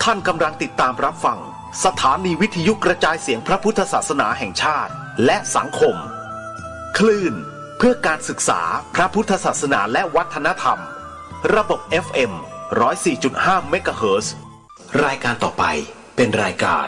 ท่านกำลังติดตามรับฟังสถานีวิทยุกระจายเสียงพระพุทธศาสนาแห่งชาติและสังคม คลื่นเพื่อการศึกษาพระพุทธศาสนาและวัฒนธรรม ระบบ เอฟ เอ็ม ร้อยสี่จุดห้า เมกะเฮิรตซ์ รายการต่อไปเป็นรายการ